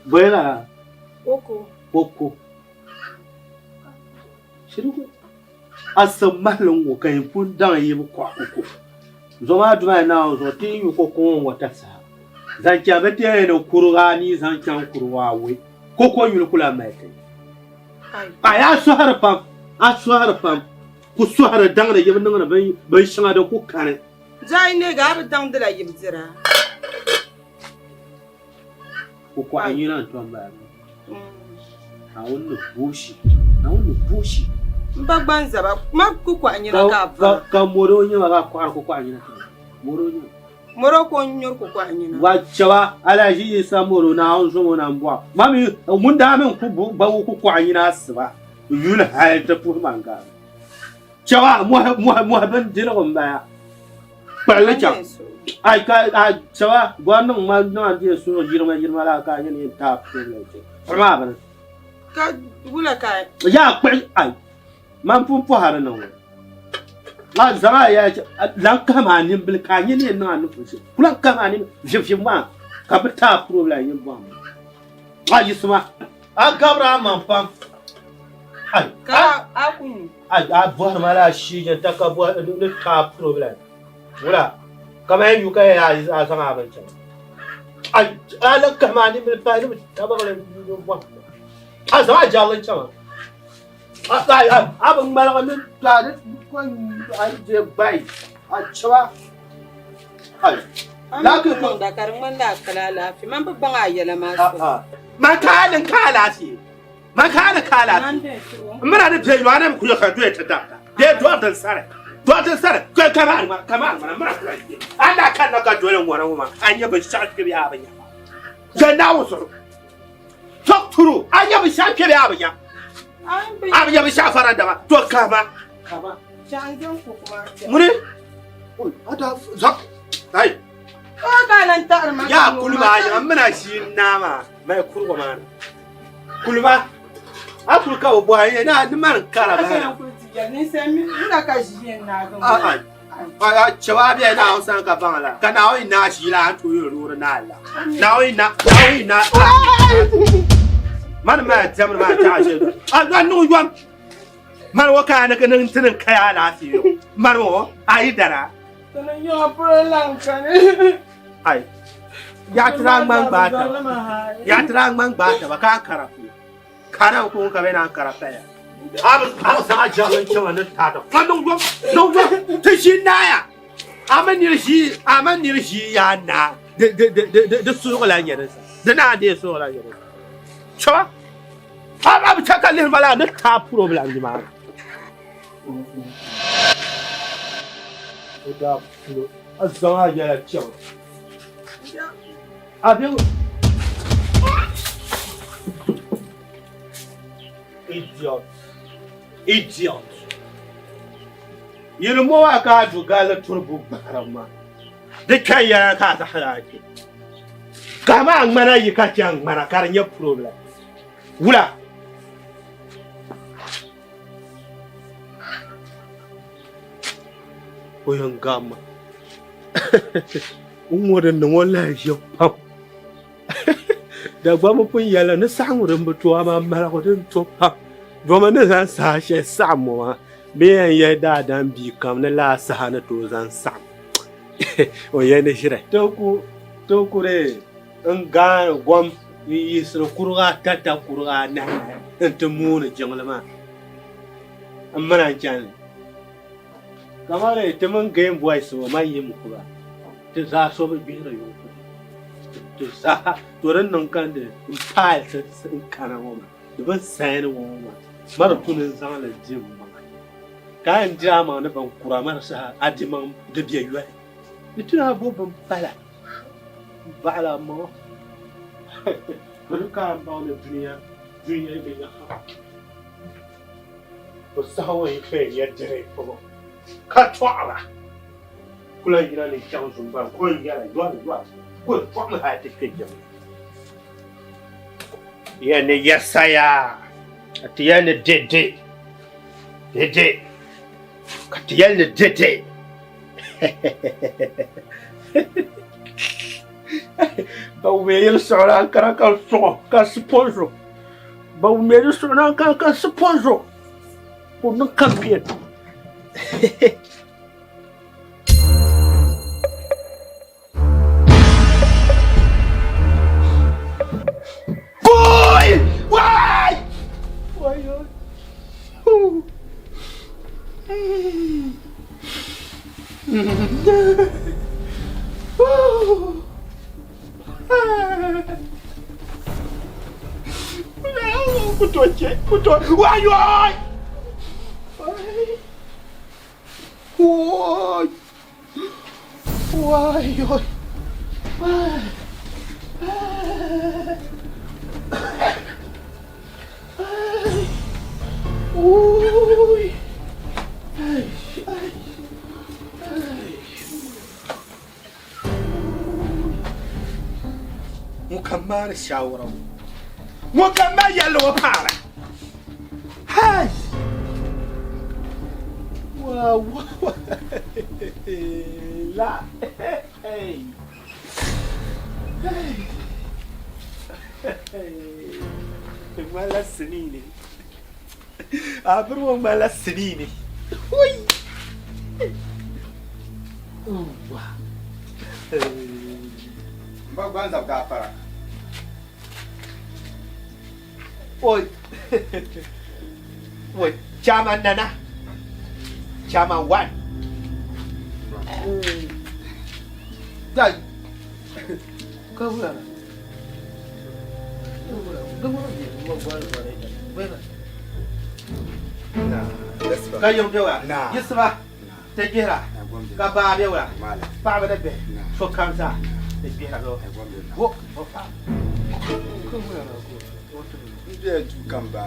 Boyla. Koko. Koko. Shirigu. A sib mahili ŋ-ŋɔ ka yi pun daŋ yi bi kɔhi koko. Zuɣu maa duma yi Naawuni zuɣu ti yi nyu koko ŋɔ ŋɔ tasaha. Zaŋ chaŋ bɛ ti yɛn ni kurig a ni zaŋ chaŋ kurig a wei. Koko yuli ku lahi mali ti. Ai a sɔhiri pam, a sɔhiri pam. Ku sɔhiri daŋdi yi bi niŋdi binshɛŋa din ku kani. Di a yi neegi a bi daŋdila yi bi dira. Kukɔhi nyina n-tom bala maa. Naawuni ni booshi, Naawuni ni booshi. M ba gbanzaba, ma kukɔhi nyina ka a vara. Ka mɔri o nyɛma ka a kɔhiri kukɔhi nyina tiri ma. Mɔri o nyɛma. Mɔri o ka o nyuri kukɔhi nyina. Wa chɛba Alhaji Isa Mɔri o Naawuni zom o na m-bɔhi. Ma mi ŋun daa mi n-ku gba kukɔhi nyina asiba yuli hali ti puhi ma n-gari. Chɛba mɔhi mɔhi mɔhi bindirigu m-bala. Kpuɣili chaŋ. Ai ka a chɛba gɔri niŋ ma niŋ a ni suhu yirima yirima la ka a nyɛ ni yɛn taai problem che. Kpuɣi maa bini. Ka wula ka. Yaa kpuɣi ai man pun pɔhiri niŋ ŋɔ. A zaŋ a yɛla che lan kahim a nimbili ka a nyɛ ni yɛn niŋ a ni pun shɛm. Ku lan kahim a nimbili vivi maa ka bi taai problem nyini bɔhim. A yiɣisima. A gabiri a maŋ pam. Ai. Ka a ku nyu. A a bɔhiri ma la shee ta ka bɔhi ni taai problem wula ka ma yu ka ya a zaŋ a bin chaŋ a a lan kahim a nimbili pahi ni bi tabigili bɔhim a zaŋ a jabili chaŋ a a a bi ŋmaligi ni a ni a yi je gbai a chɛba ai Laaki niŋda ka di ŋmanila a kali alaafee man bi baŋ a yɛla maa so. Man ka a niŋ ka alaafee. Man ka ni ka alaafee. N mini a ni be yɔɣu na mi kuli ka doya ti dabita. Bee dɔɣi din sari. Dɔɣi din sari. Ka ka maa ŋmana ka maa ŋmana n mini a kuli be. A ni daa kanna ka doli ŋɔna ŋɔ maa a nya binshɛɣu kpe bee a bi nya. Jɛ Naawuni zuɣu. Talk true. A nya binshɛɣu kpe bee a bi nya. A bi nya binshɛɣu faranda maa. To kahima. Kahima. Ŋuni? A daa zaŋ. Ai. Yaa kuli maa nya n mini a ʒii naa maa mali kurigu maa ni. Kulima a kuli ka bi bɔhi n yɛn ni mani kara bahira. A chɛba a bɛ Naawuni sani ka baŋ la ka Naawuni yi naai ʒii la a ni tooi yuli loori naai la Naawuni yi na Naawuni yi na mani maa diɛmdi maa taɣa ʒe a niŋ yom mani o ka a ni ni ti niŋ kaya alaafee yo mani o a yi dara ai ya tira ŋman gbaai taba ya tira ŋman gbaai taba ka a kara polo kara n ku ka bɛ naan kara paya a bi zaŋ a jɛɣili n chaŋ ni taata ka niŋ yom niŋ yom ti ʒi naaya a mi niri ʒi a mi niri ʒi yaa naa di di di di di surugu la nyɛ din sa di naa dee surugu la nyɛ din sa chaba a bi chɛ ka lihi ma la ni taa problem nimaani o daa pulo a zaŋ a yɛla chaŋ a bɛ idiot idiot yili mo maa ka a du galli turi bu gbahiri ma di kpɛ yɛla ka a zaɣila a kpɛ ka maa ŋmana yi ka chɛ ŋmana ka di nyɛ problem wula O yɛn gamma n ŋɔ din niŋ o lahiʒibu pam Dagbamba pun yɛlila ni saɣiŋgu din bi to amaa maligu din to pam domi ni zaŋ saha shɛli saɣim ŋɔ maa bɛ yɛn yɛli daadam bia kam ni laa saha ni tooi zaŋ saɣim o yɛli ni ʒiri ti ku dee n gaani gom n yiɣisiri kuriga ata ta kuriga anahi n ti mooni jiŋli maa n mina n chani li kamani ti mini game boys ŋɔ man yi m-puba ti zaa so bi gbihiri yuŋ ti zaa to din niŋ ka n paai ti n kana ŋɔ maa di bi sayini ŋɔ ŋɔ maa ma di tu ni n zaŋ li di m maŋa ka a yɛn diri a maŋ ni bin kura ma di saha a di maŋ di be yoli di tu ni a bo bin pala baɣila maŋa bini ka a baŋ ni dunia dunia yi bi yaɣa o saha ŋɔ yi kpɛn nyɛ diri pɔbɔ ka tɔɣira kula yina ni chaŋ zumba ko n yɛla yɔri yɔri ko tɔɣimi hali ti kpɛ jɛm yɛ ni yɛsaya ka ti yɛli ni dede dede ka ti yɛli ni dede. Ba wumiya yili suɣuri ankara ka suɣu ka sponsor. Ba wumiya yili suɣuri ankara ka sponsor. Ka o niŋ campaign. Boy! Why? Why? Ku tooi chɛ, ku tooi, wai wai! Wai! Wai wai! Wai! Ŋun kam maari shaawara ŋɔ, ŋun kam maa yɛlli ŋɔ paara. Hai! Wa wa wa la hey. Hey. Di ŋmanila sinii ni. A biri ŋɔ ŋmanila sinii ni. Hui! Wa. M ba Gbanzab gaafara. Oi. Oi, Chairman Nana. Chairman one. Dai. Ka wula. Ka yiŋ be wula? Yiɣisiba ti gbihira, ka baa be wula? Paɣiba ni bihi, sokam zaa ti gbihira bɛ wo o paɣa. N doya duu ka m ba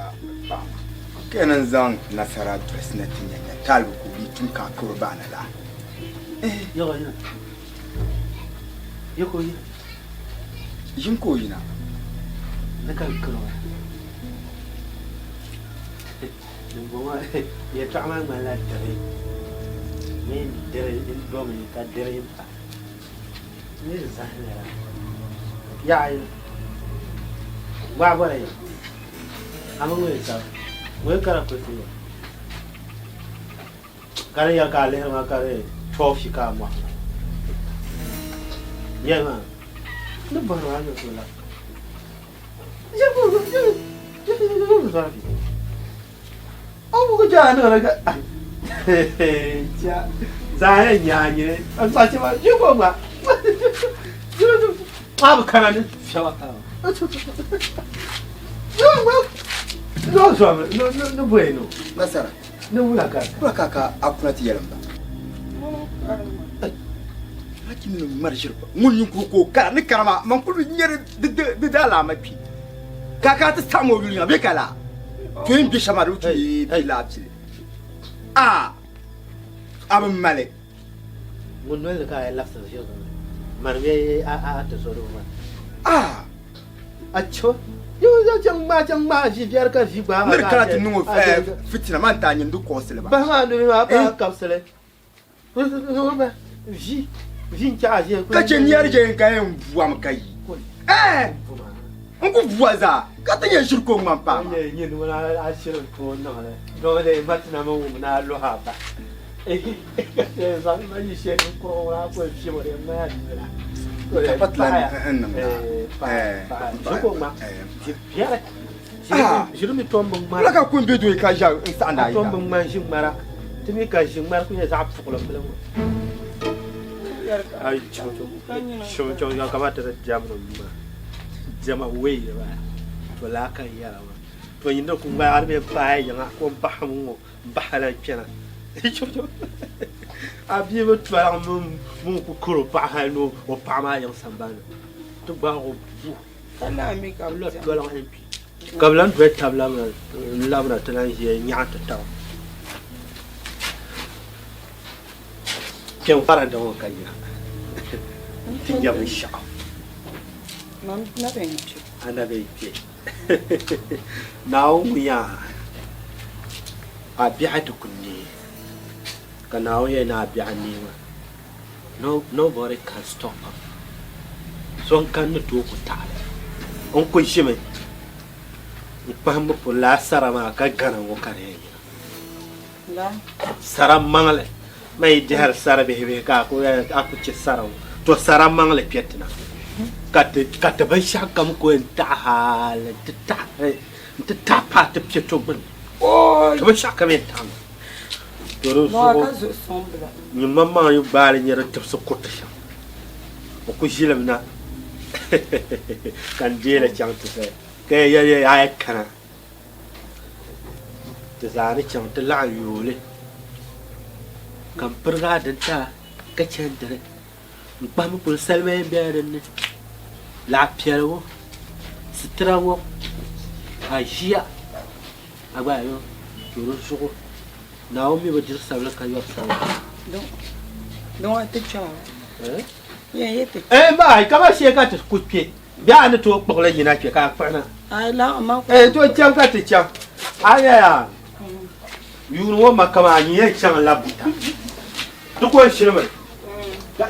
paɣa maa ka yɛn n zaŋ nasara dolisi na ti nya nya taalibu ka o bi tum ka a kuri bahi na la. Ʒim ka o yina. Ni ka n kiri o. Dimbɔŋɔ yɛtɔɣa maa ŋmanila diri mini diri n-domi ka diri m-pa. N ni zahim lala. Yaɣa yi gbaai bɔra ya, a mi ŋun sabi, ŋun kara kulisi ya. Ka di yɛli ka a lihiri ma ka di tɔɔfi ka a mɔhi ma. Yɛli maa, n ni bɔhiri ma a ni tooi labi. Nasara, kura ka ka a kuna ti yɛlim ba. Hachi ni ŋmari ʒiri pa ŋun ninkuri ka o kara ni kara maa man kuli nyɛri di daalaama kpi ka ka ti saɣim o yuli nya bɛ ka laa to yin bɛ shɛm maa di ti bi laa pili a a bi mali ŋun noli ni ka a yɛn labisi ʒiri niŋli mani bɛ a ti so di maa a a cho yo chaŋ ŋmaa chaŋ ŋmaa vi biɛri ka vi gbaai ma niri kana ti niŋ o fitina man ti a nyini di kɔɔsili ba bahi maa noli maa pa kabisili Vi vi n chaɣa ʒe ka chɛ niɛri jɛ ka yɛn buam ka yi eh n ku bua zaa ka ti nyɛ ʒiri ko ŋman paa maa. Nyɛ nyɛ ŋuna a shiri tooi niŋli dɔbili matina mi wum na lɔha ba ka chɛ zaŋ ma yi shɛli n kuri ŋuna a kuli fiɛm di ŋmaya nila ka pa tila n niŋ ʒiri ko ŋma ʒi biɛri ʒiri mi tom bi ŋmara la ka kun be doi ka ʒa n saɣindi a tom bi ŋmani ʒi ŋmara ti mi ka ʒi ŋmara ku nyɛ zaɣ puɣili n bala ŋɔ ai chaŋ chaŋ kamata di diɛmdi mi maa diɛma wei maa to laa ka n yɛra maa to nyini ku ŋmaari mi paai yiŋa ko n bahi ŋɔ n bahi lan kpɛna a bia bi tɔliŋ mini ku kari o paɣa hali ni o paɣa maa yiŋ sambani ti gbaagi o bu Ka laa mi ka bɛ diɛm. Ka bɛ lan doli tab labina n-labina ti lan ʒiya n-nyaɣi ti taba. Kpɛm varanda ŋɔ ka yina nti nya binshɛɣu. Man na be n-kpe. A na be n-kpe. Naawuni ŋun yaa a biɛhi ti ku neei, ka Naawuni yɛli ni a biɛhi neei maa. No, nobody can stop him. So n-kani ni tooi ku taɣi li. N ku ʒimi n-kpahimbu puli lala sara maa ka Ghana ŋɔ ka di yɛn yina. Sara maŋli, man yi dihiri sara bihi bihi ka a ku chɛ sara ŋɔ, to sara maŋli kpe ti na ka ti binshɛɣu kam ku yɛn taɣi hali nti taɣi paai ti kpe to gbuni. Ti binshɛɣu kam yɛn taɣimi. To di zuɣu nyin maŋmaŋ yi gbaai li nya di tibisi kuriti shɛm, o ku ʒilimi na ka n deei li chaŋ ti zali ka yɛli ya a yi kana ti zaa ni chaŋ ti laɣim yooi li ka m pirigi a dini ti a ka chani dini n kpahimi kuli salima yɛn bela din ni laɣ piɛligu sitira ŋɔ a ʒiya a gba yo to di zuɣu Naawuni mi bi diri sabili ka yɔri sabila. Din ti kpɛma. Eh, ba, ka ba shee ka ti ku kpe. Bɛ a ni tooi kpuɣili yina kpe ka a kpuɣina. Eh, to chaŋ ka ti chaŋ. A yɛya, yuuni ŋɔ Makka maa nyin yɛn chaŋ la buta. Di ko n-shirimi.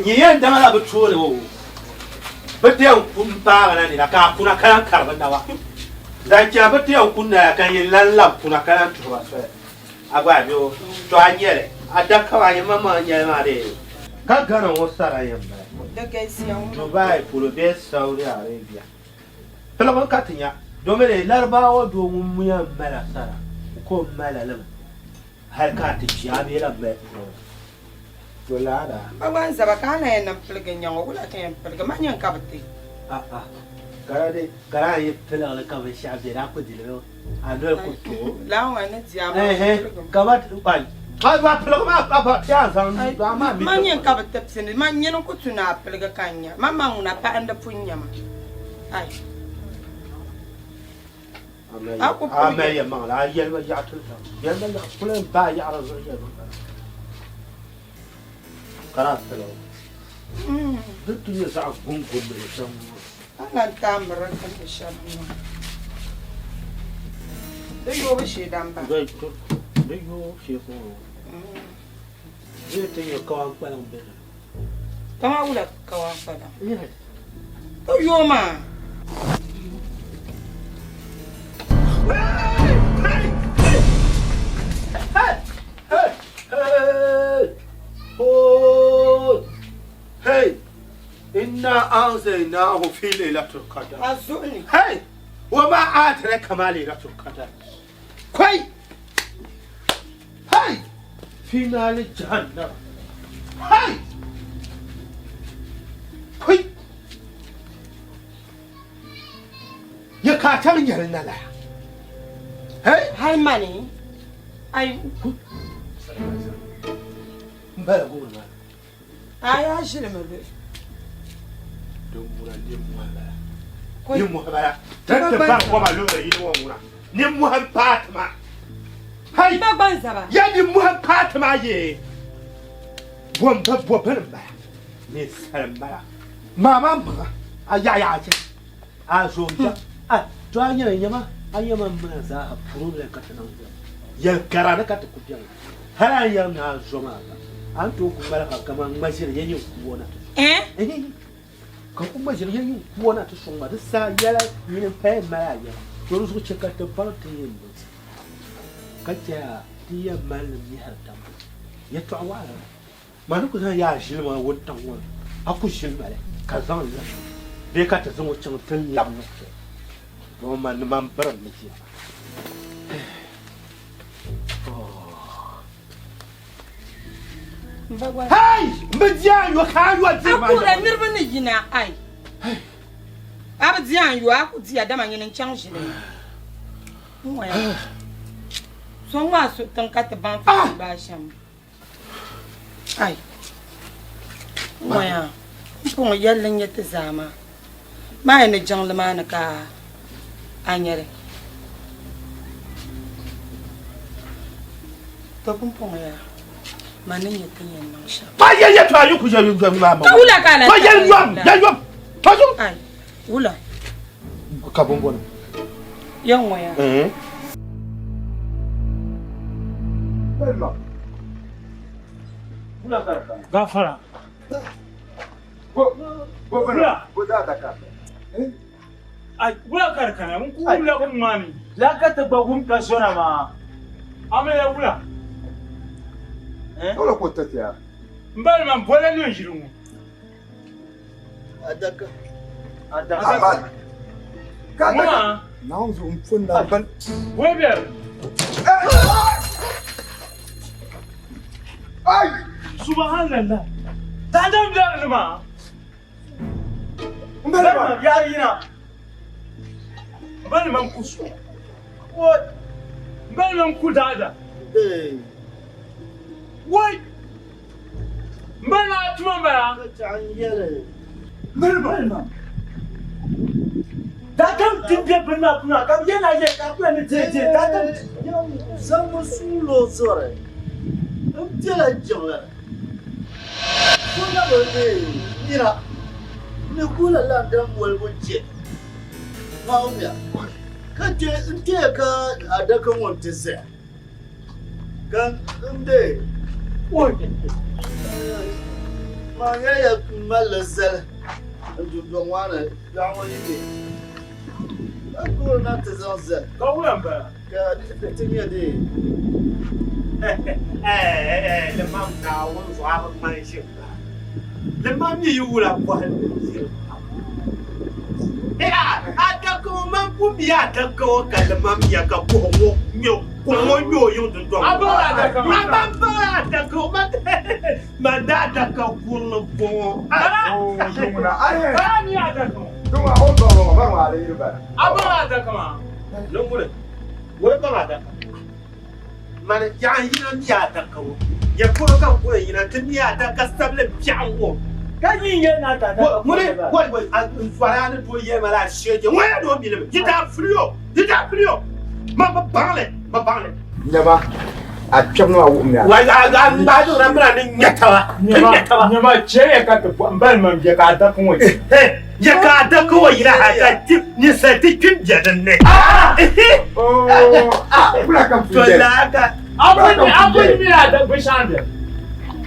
Nyin yɛn daŋla bɛ tooni o. Bɛ ti yɛn ku m-paagi na nina ka a kuna ka lan kari bɛ naba. Zaŋ chaŋ bɛ ti yɛn ku naya ka nyin lan lab kuna ka lan tuhi ba soli. A gba a o, to a nyɛli, a da ka a maŋmaŋ nyɛli maa dee. Ka Ghana ŋɔ sara yɛn bala Dubai polo bee Saudi Arabia piligimi ka ti nya domin Larabawa doo ŋun muya m-mali sara ka o mali li mi hali ka a ti kpi a bee lahi mali polo to lala. Ba gba n-zaba ka a na yɛn niŋ piligi n-nya ŋɔ wula ka yɛn piligi ma nyɛ ka bi ti. A'a ka di ka a yi piligi li ka binshɛɣu be di a ku di li bee? A noli ku tooi. Lala ŋɔ ni di a maŋ piligi. Ka ba a ba piligi maa a ba ti a zaŋ a maa mi. Ma nyɛ ka bi ti pini ma nyini ku tu ni a piligi ka n nya ma maŋ ŋuna paɣa n di pun nya ma ai. A ku piligi. A mali ya maŋli a yɛli ma yaɣa tuli tam yɛli ma yaɣa kuli n ba yaɣari zuɣu yɛli ma ka daa piligi di tu nyɛ zaɣ gungum ni shɛm ŋɔ. A lan taamiri ni shɛm ŋɔ. Di yoobu shee damba. Di yoobu shee ka o Di ti nyɛ kawan kpaliŋ bɛ ni. Kama wula kawan kpaliŋ? Di yoo maa. Hey! Inna anzalnahu fi lailatul qadr. A zuɣu ni. Hey! Wa ma adraka ma lailatul qadr. Kai! Hey! Fi nari jahannam. Hey! Kai! Ya ka chaŋ nyɛli na la. Hey! Hal mani. Ai. M bala guuri maa. A yaa ʒili mi luhi. Din ŋuna nimmohi bala. Nimmohi bala. Din ti bari koma luhiri yili ŋɔ ŋuna. Nimmohi m-paai ti ma. Hai! Ba gba n-zaba. Ya nimmohi m-paai ti ma yee. Bomba bobini m-bala. Ninsali m-bala. Maama maŋa a yaɣiyaɣi chɛ. A zo m-ba. A to a nyɛla nyama a nyama m-mina zaaha problem ka ti niŋ bɛni. Yɛl kara ni ka ti ku bɛni. Hali a ni yɛli ni a zo maa gba, a ni tooi ku ŋmaligi a kaman ŋma ʒiri ya nyin ku o na ti suŋ. Ka ku ŋma ʒiri ya nyin ku o na ti suŋ ma, di saha yɛla nyini m-paya mali a yɛla. To di zuɣu chɛ ka ti baŋ ti ni yɛn niŋ shɛm, ka chɛ a ti yɛn mali li mɛhiri taba yɛtɔɣ waɣila la. Man ni ku zaŋ ya ʒili maa wuntaŋ ŋɔ ni, a ku ʒili ma li ka zaŋ li bee ka ti zaŋ o chaŋ ti labi luɣ shɛli, dama man ni man birim ni ʒiya maa. Hey! M bi di a yo ka a yo diri ma. A kuhira niriba ni yina ai. A bi di a yo a ku diya dama nyini n-chaŋ ʒili. N ŋɔya. So ŋɔ a suhu tiŋ ka ti baŋ ti ni gbaai shɛm. Ai. N ŋɔya. M puŋɔ yɛlli n-nyɛ ti zaa maa. Maa yi ni jiŋli maa ni ka a nya li. To pumpɔŋɔ yaa, man ni nya ti ni yɛn niŋ shɛm. Pa yɛ yɛtɔɣa yi ku yɛli yom maa Ka wula ka a lahi Pa yɛli yom, yɛli yom, pa yom. Ai, wula? Ka bɔmbɔno. Yɛn ŋɔ yaa. Gafara. Bo bo bana bo da daka. Ai, wula ka di kana, n ku wumla kum maa mi. La ka ti gba wum ka zɔna maa. A mi ya wula? Wula ko tatiya. N bali ma bɔla ni ʒiri ŋɔ. Adaka. Adaka. Ka Ŋɔ Naawuni zuɣu n pun na ban. Wula bɛ? Ai! Subhanallah. Daadam biɛri ni maa. N bala ma. Yaari yina. N bali ma n ku so. N bali ma n ku daada. Wai! N bali ma a tuma n bala. N bala ma. Daadam ti bɛ bini maa puuni ka bi yɛn na yɛ ka kula ni dee dee daadam. Zaŋmi suulo zɔri n bela jiŋli ni. So na bi nira ni guhila laadam wolibu je Ŋaawuya ka n teei ka adaka ŋɔ nti zaya ka n be maa yɛliya m mali li zali n dundɔŋ maa ni biɛɣu ŋɔ yi be ka guhiri na ti zaŋ zali Ka wula m-bala? ka ti nya dee. Limam Naawuni zuɣu a bi ŋmani ʒim ba. Limam mi yi wula bɔhim ni ʒiri pam. Adaka ŋɔ man pun mi adaka ŋɔ ka limam ya ka kuɣu ŋɔ nyɛ kuɣu ŋɔ nyɛ o yiŋ dundɔŋ. A baŋla adaka maa. A man baŋla adaka ŋɔ man da adaka kurili m-bɔŋɔ. Dumuna ai. Bala ni adaka ŋɔ. Duma o ba ba ba ma le yiri ba. A baŋla adaka maa. Niŋguli, wei baŋ adaka. Mani yaɣa yina mi adaka ŋɔ. Ya koro ka n kuri yina ti mi adaka sabili biɛɣu ŋɔ. Ka nyin yɛli na ka adaka Ŋuni wai wai n zɔri a ni tooi yɛli ma la a sheeje ŋɔ ya doo milimi yi daa fuli o yi daa fuli o ma bi baŋli bi baŋli. Nyama a kpɛbu maa wuhimi a. Wai a a n gbaai niŋda mira ni nya taba ni nya taba. Nyama chɛ ya ka ti bɔ n bali ma n bɛ ka adaka ŋɔ yi. Ya ka adaka ŋɔ yina ha ka ti ninsal ti kpi m bɛ din ni. Oh, ah, wula ka pun To jɛli. laa ka. A pun mi adaka binshɛɣu ni bɛ.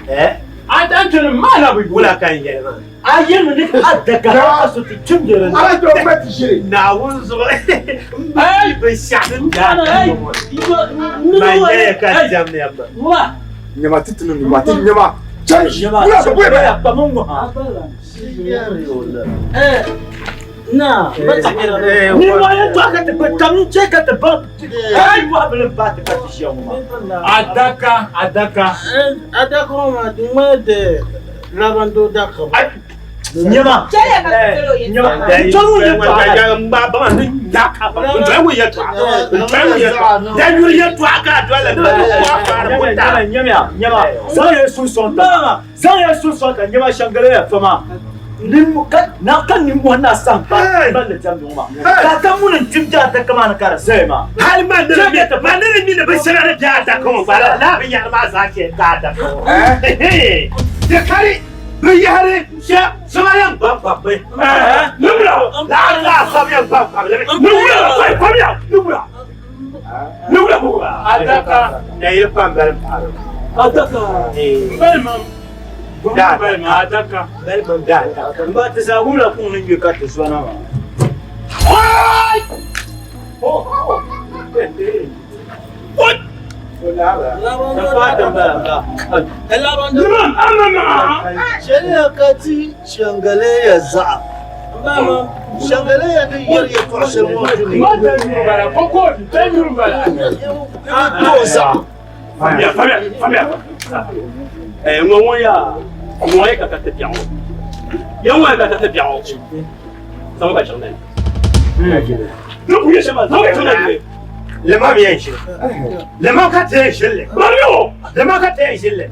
Eh? A dan tuni maa na bi Wula ka n yɛli maa. A yɛlimi ni adaka ka so ti kpi m bɛ din ni. Ala to ma ti shiri. Naawuni zuɣu m bi binshɛɣu din bɛ adaka ŋɔ ni. Man yɛli ka diɛmdi ya ma. Nyama ti tini ni ma ti nyama. Change. Wula ka bɔyi ba. Kpamu ŋɔ ha. Na, Ni ŋɔ yɛn tɔɣi ka ti bi tam n chɛ ka ti baŋ ai bɔhi bili m paai ti ka ti shɛm ŋɔ maa. Adaka adaka. Adaka ŋɔ maa di ŋmani de labando daka ba. Nyama. Chɛliya ka ti toli o yɛltɔɣa. Nyama. N tɔri ŋun yɛltɔɣa la. N gbaai baŋ ni nya ka ba n doli ŋun yɛltɔɣa n doli ŋun yɛltɔɣa da yuri yɛltɔɣa ka a doli li Nyama nyama nyama nyama zaŋ ya suhu sɔŋ ta zaŋ ya suhu sɔŋ ta nyama shɛŋgala ya fama ka na ka nimmohi na sahi ba ban ni diɛmdi ŋɔ maa ka ka ŋuni n tim bɛ adaka maa ni ka di zaya maa. Hali man ni mi man ni mi ni binshɛŋa ni bɛ adaka ŋɔ gba laa binyɛra maa zaa chɛ ka adaka ŋɔ di kari binyahari shɛ shɛŋa yɛn gbabi gbabi niŋla laa laa sabi yɛn gbabi gbabi li niŋla kpamiya niŋla niŋla Adaka. nayili pambali paɣa Adaka. N bali ma n bali ma adaka. bali man bɛ adaka N ba ti zaa wumla kuŋ ni ŋme ka ti zɔna maa. Chɛliya ka ti shɛŋgaleya zaɣa. Shɛŋgaleya ni yɛri yɛltɔɣa shɛli ŋɔ duni. Ma tɛ nyuri bala koko tɛ nyuri bala. Tooi zaɣa. Famiya famiya famiya ŋɔ ŋɔ ya ŋɔ ye ka ka ti biɛɣu ya ŋɔ ye ka ka ti biɛɣu zaŋ ka chaŋ nani ni ku ye shɛm maa zaŋ ka chaŋ nani lemam yɛn shili lemam ka ti yɛn shili li lemam ka ti yɛn shili li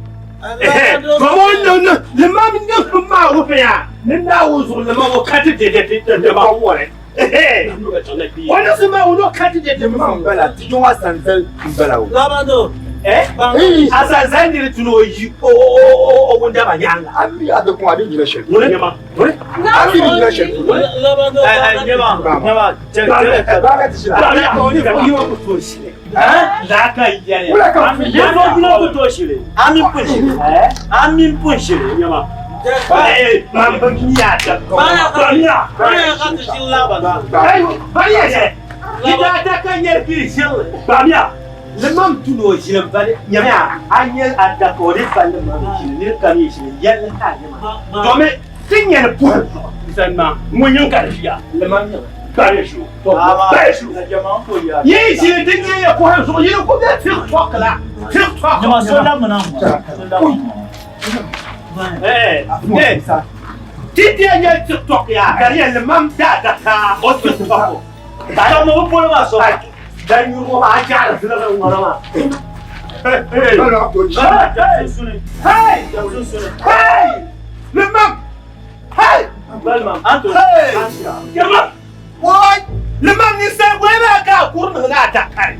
mama no lemam niŋ maa wuhiya ni Naawuni zuɣu lemam o ka ti de de de de ba wɔri o niŋsi maa o no ka ti de de Nyama n bala ti jɔn asanzal n bala o. Labando. Asanzal niri tuni o yi o o o wundaba nyaanga A mi adaka ŋɔ a di yina shɛli. ŋuni ŋuni A mi di yina shɛli. Labando. Nyama nyama chɛ chɛ Ba ka ti shiri. Laka yɛli Wula ka pun Ya fɔ gula ku tooi shili. A mi pun shili. A mi pun shili. Nyama. Limam tu ni o ʒili bali nyamiya a nyɛ adaka o di bali limam ʒili niri kam yi ʒili yɛlli ka a nyɛ maa domi ti nyɛli puhim zuɣu sani maa ŋun nyiŋ ka di ʒiya limam nyɛma bari ʒu bari ʒu yi ʒili di nyɛ ya puhim zuɣu yi ku bɛ tiktok la tiktok Nyama so lamina ti ti nyɛ tiktok ya ka di yɛn limam da adaka o tiktok Ka mo bi polo maa so. Dan yuri maa jaara ziligi ŋɔna maa. Hey! Hey! Hey! Limam! Hey! Hey! Limam! Woi! Limam ninsal boli maa ka a kuri niŋ la adakari.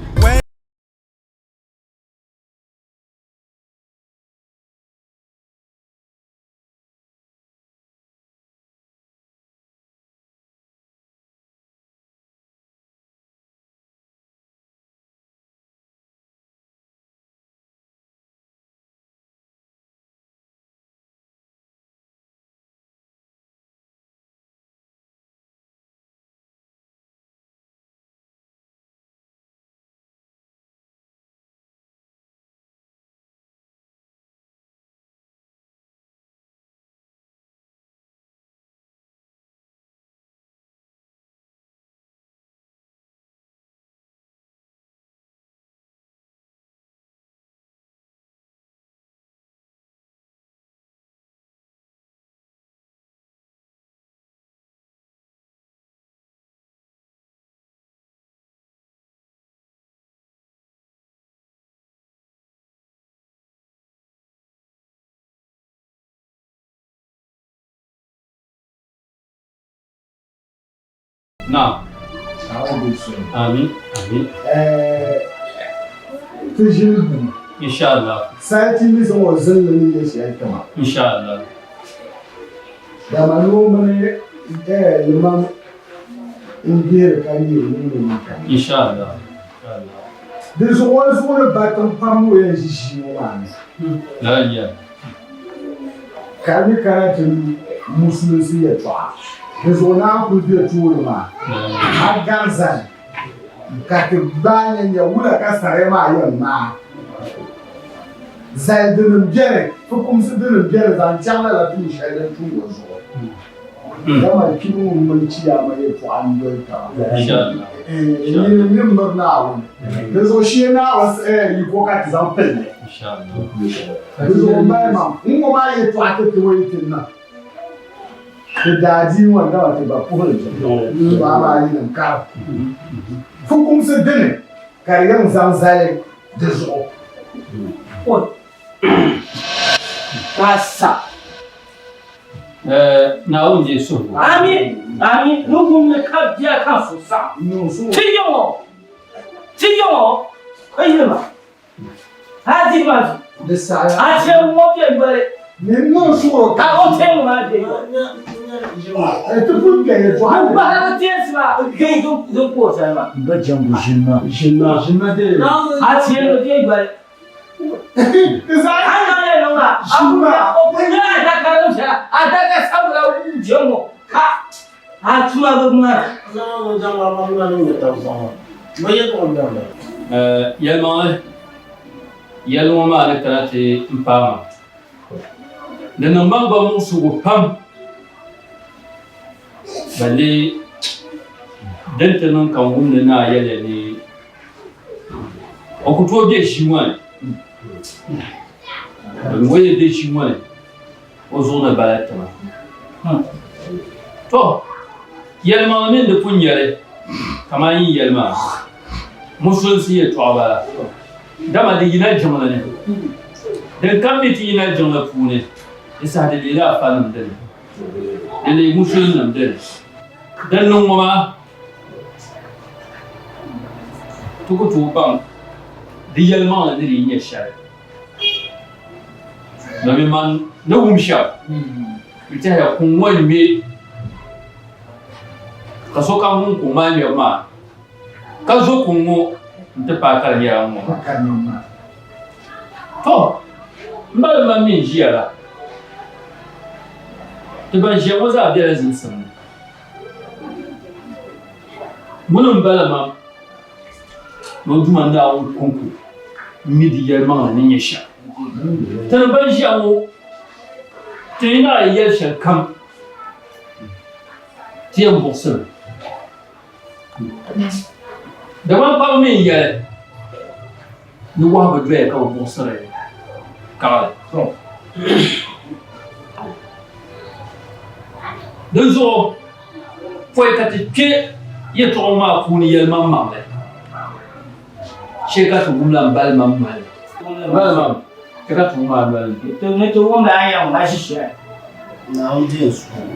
Naam. Amin. Amin. Ti ʒili duu. Inshallah. Sati mi zaŋ o zinli ni yɛ shɛli tiŋa. Inshallah. Dama ni o mini limam n-dihiri ka neei ni ni ka. Inshallah. Di zuɣu o zuɣu ni ba tiŋ pam ni o yɛn ʒi ʒii ŋɔ maa ni. Lala n-nyɛ li. Ka di mi kana ti musulinsi yɛltɔɣa, di zuɣu naan kuli be tooni maa, a gari zani ka ti gbaai nya nya wula ka sariya maa yɛn ŋmaai. Zali dinim beni, fukumsi dinim beni zaŋ chaŋ lala tuun shɛli din tum ŋɔ zuɣu. Dama kpibu ŋun mini chiyaama yɛltɔɣa n-doli taba. Nyini mi miri Naawuni. Di zuɣu shee Naawuni yiko ka ti zaŋ pili li. Di zuɣu m mali maŋ n-ŋɔ maa yɛltɔɣa ti ti o yi ti niŋ ti daadiini ŋɔ dama ti ba puhiri jiŋli to amaa yinim karim fukumsi dini ka di yɛn zaŋ zali di zuɣu. Ka sa. Naawuni deei suhigu. Ami, ami, ni wumli ka bia ka su saɣim. Ti yiŋɔ, ti yiŋɔ, ka yili ma. A di ma vi. Di saɣiya. A chɛ ŋɔ bɛ yoli. Ni niŋ suɣuro ka o chɛ ŋɔ maa bɛ yoli. Ti pun kpɛ yɛltɔɣa ni. Bahi o teensi maa din ku o sani maa. M ba jɛmbu ʒini ma. Ʒini ma. Ʒini ma dee. A chɛ ŋɔ bɛ yoli. Ti zaa. A niŋ yɛn niŋ maa. A ku nyɛ adaka din viɛla. Adaka sabila jɛŋ ŋɔ ka a tuma bi ŋmana. Yɛlimaŋli, yɛli ŋɔ maa ni kana ti m paai ma. Di niŋ ma gba muɣisigu pam balle din ti niŋ ka n wum ni naa yɛliya ni o ku tooi be ʒii ŋɔ ni. Domin o yi be ʒii ŋɔ ni o zuɣu ni bala tiŋa. To, yɛlimaŋli mini di pun nyɛli kamani yi yɛli maa, musulinsi yɛltɔɣa bala, dama di yina jiŋli ni. Din kam mi ti yina jiŋli puuni, di saha di leela afanim dini, di leei musulinnim dini. Din niŋ ŋɔ maa, ti ku tooi baŋ di yɛlimaŋli ni di yi nyɛ shɛli. Domin man ni wum shɛm, n tɛhiya kuŋ ŋɔ ŋme ka sokam wum kuŋ maa ŋmɛbu maa, ka zo kuŋ ŋɔ nti paai ka di nyɛla ŋ-ŋɔ maa. Tɔ! M ba ni man mi n-ʒiya la. Ti ban ʒiya ŋɔ zaa bela zimsim ni. Ŋuni m-bala mam ni o Duuma Naawuni kɔŋko m-mi di yɛlimaŋli ni nyɛ shɛm. Ti ni ban ʒiya ŋɔ, ti yi naɣ yi yɛli shɛlikam, ti yɛn buɣisimi. Dama m paɣa mi n-yɛli ni wahu bi doya ka bɛ buɣisiri kaɣili. Dinzuɣu pɔi ka ti kpe yɛtɔɣa ŋɔ maa puuni yɛlimaŋmaŋli, shee ka ti wumla m bali mam noli. M bali mam, chɛ ka ti wum a noli ni. Ni ti wumla a yɛm ŋa ʒišɛli. Naawuni deei n suhigu.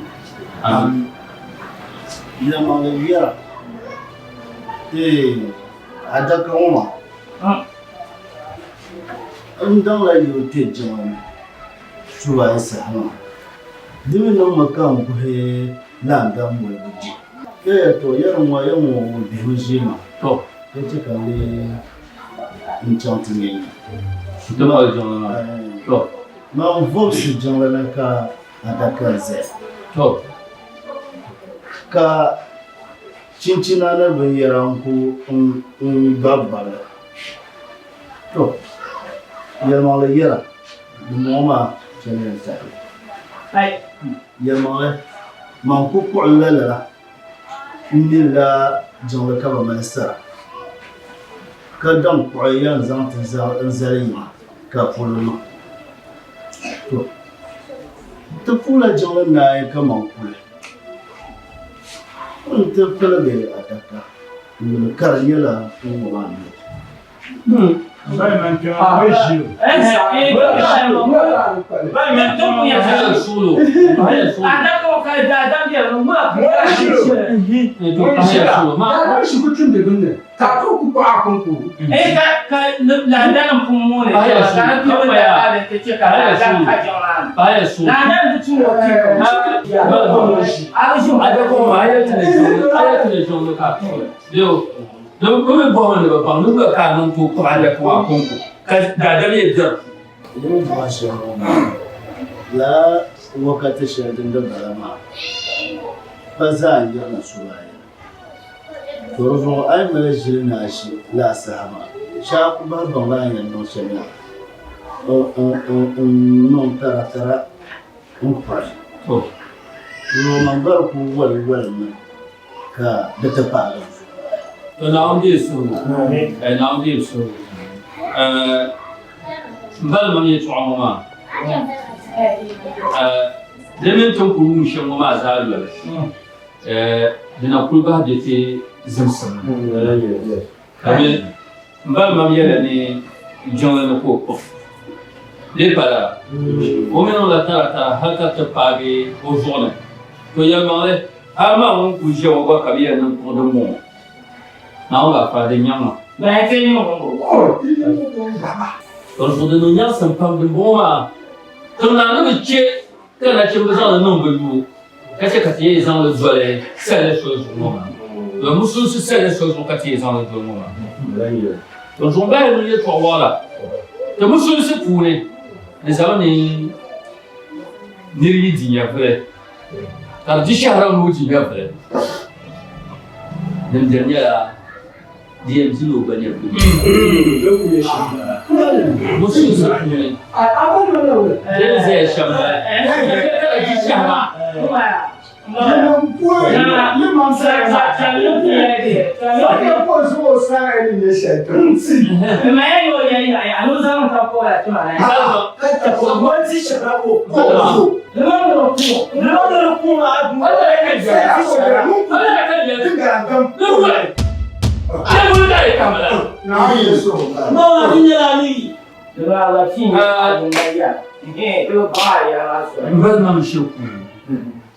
Amin. Yɛlimaŋli yɛra, Eeh, adaka ŋɔ maa, n daŋla yi o kpe jiŋli ni subayi saha maa, di mi niŋmi ka n guhi laandam molibu je. Ka yɛli, Tɔ, yɛri ŋɔ ya ŋɔ o bihimi ʒee maa, ka chɛ ka n lee n chaŋ ti nya nya. Man vobisi jiŋli ni ka adaka n-zaya. Ka chinchina ni binyɛra n-ku n-gbabi gbabi li. To, yɛlimaŋli yɛra, dimbɔŋɔ maa chɛliya n-tahi li. Yɛlimaŋli, man ku kpuɣi la lala m-milila jiŋli ka bi mali sara, ka daŋ kpuɣi ya n-zaŋ ti n-zali yiŋa ka polo niŋ. To, ti puhila jiŋli naai kaman kuli nti piligi adaka n-yuli ka di nyɛla n ŋub a noli. Bɛ mi bɔhimi ni bɛ baŋ ni wula ka a niŋ tooi kpuɣi adaka maa kɔŋko ka daadam yɛn biɛri puuni. Yi ni bɔhi shɛli ŋɔ maa, lala wakati shɛli din di bala maa pa zaa n-yirina subaayini. To di zuɣu a yi mali ʒili ni a ʒi lala saha maa, shee a ku bahi baŋla a ni yɛn niŋ shɛm maa n-niŋ taratara n-kuri. Roman gba di ku wali walimi ka di ti paagi n zuɣu. To Naawuni deei suhigu. Naawuni deei suhigu. M bali mam yɛtɔɣa ŋɔ maa, di mini ti ni kul wum shɛm ŋɔ maa zaa loli. Di na kul bahi be ti zimsim ni. Domin m bali mam yɛla ni jiŋli ni ka o kpuɣi bee pa lala? O mi niŋla taratara hal ka ti paagi o zuɣu ni. To yɛlimaŋli, hal maa ŋun kul ʒiya ŋɔ gba ka bɛ yɛn niŋ kpuɣi dimbɔŋɔ. Naawuni gaafara din nyaŋ ma. To di zuɣu di niŋ nyaɣisim pam dimbɔŋɔ maa tiŋ naa ni bi chɛ ka nachimba zaŋ li niŋ bɛ yuu, ka chɛ ka ti yɛn zaŋ li doli sali soli zuɣu ŋɔ maa. Domin musulinsi sali soli zuɣu ka ti yɛn zaŋ li doli ŋɔ maa. Din zuɣu m-bahi niŋ yɛtɔɣ wɔɣila ti musulinsi puuni, di zami ni nir yi di nyɛvili ka di di shɛhira ni o di nyɛvili, din beni nyɛla di yɛn dila o gba nyɛvili. Musulinsi puuni, di ni zaya shɛm m-bala. Ka di di shɛhira. M bali ma mi shiri kuui,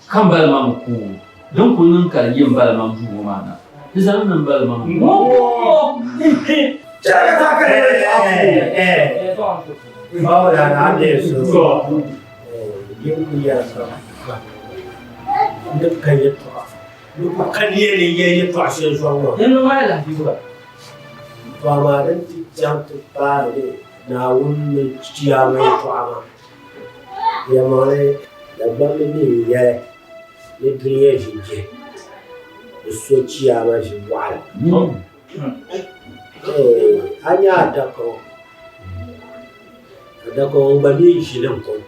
ka m bali ma mi kuui. Din kul niŋ ka di yi m bali ma duu ŋɔ maa na, di zami ni m bali ma mi kuui. To amaa din ti chaŋ ti paai ni Naawuni ni chiyaama yɛtɔɣa maa, yɛlimaŋli. Dagbamb mi n-yɛli ni dunia ʒi jihi, di so chiyaama ʒi waɣila. A nya adaka ŋɔ, adaka ŋɔ n gba mi ʒili n-kɔŋ.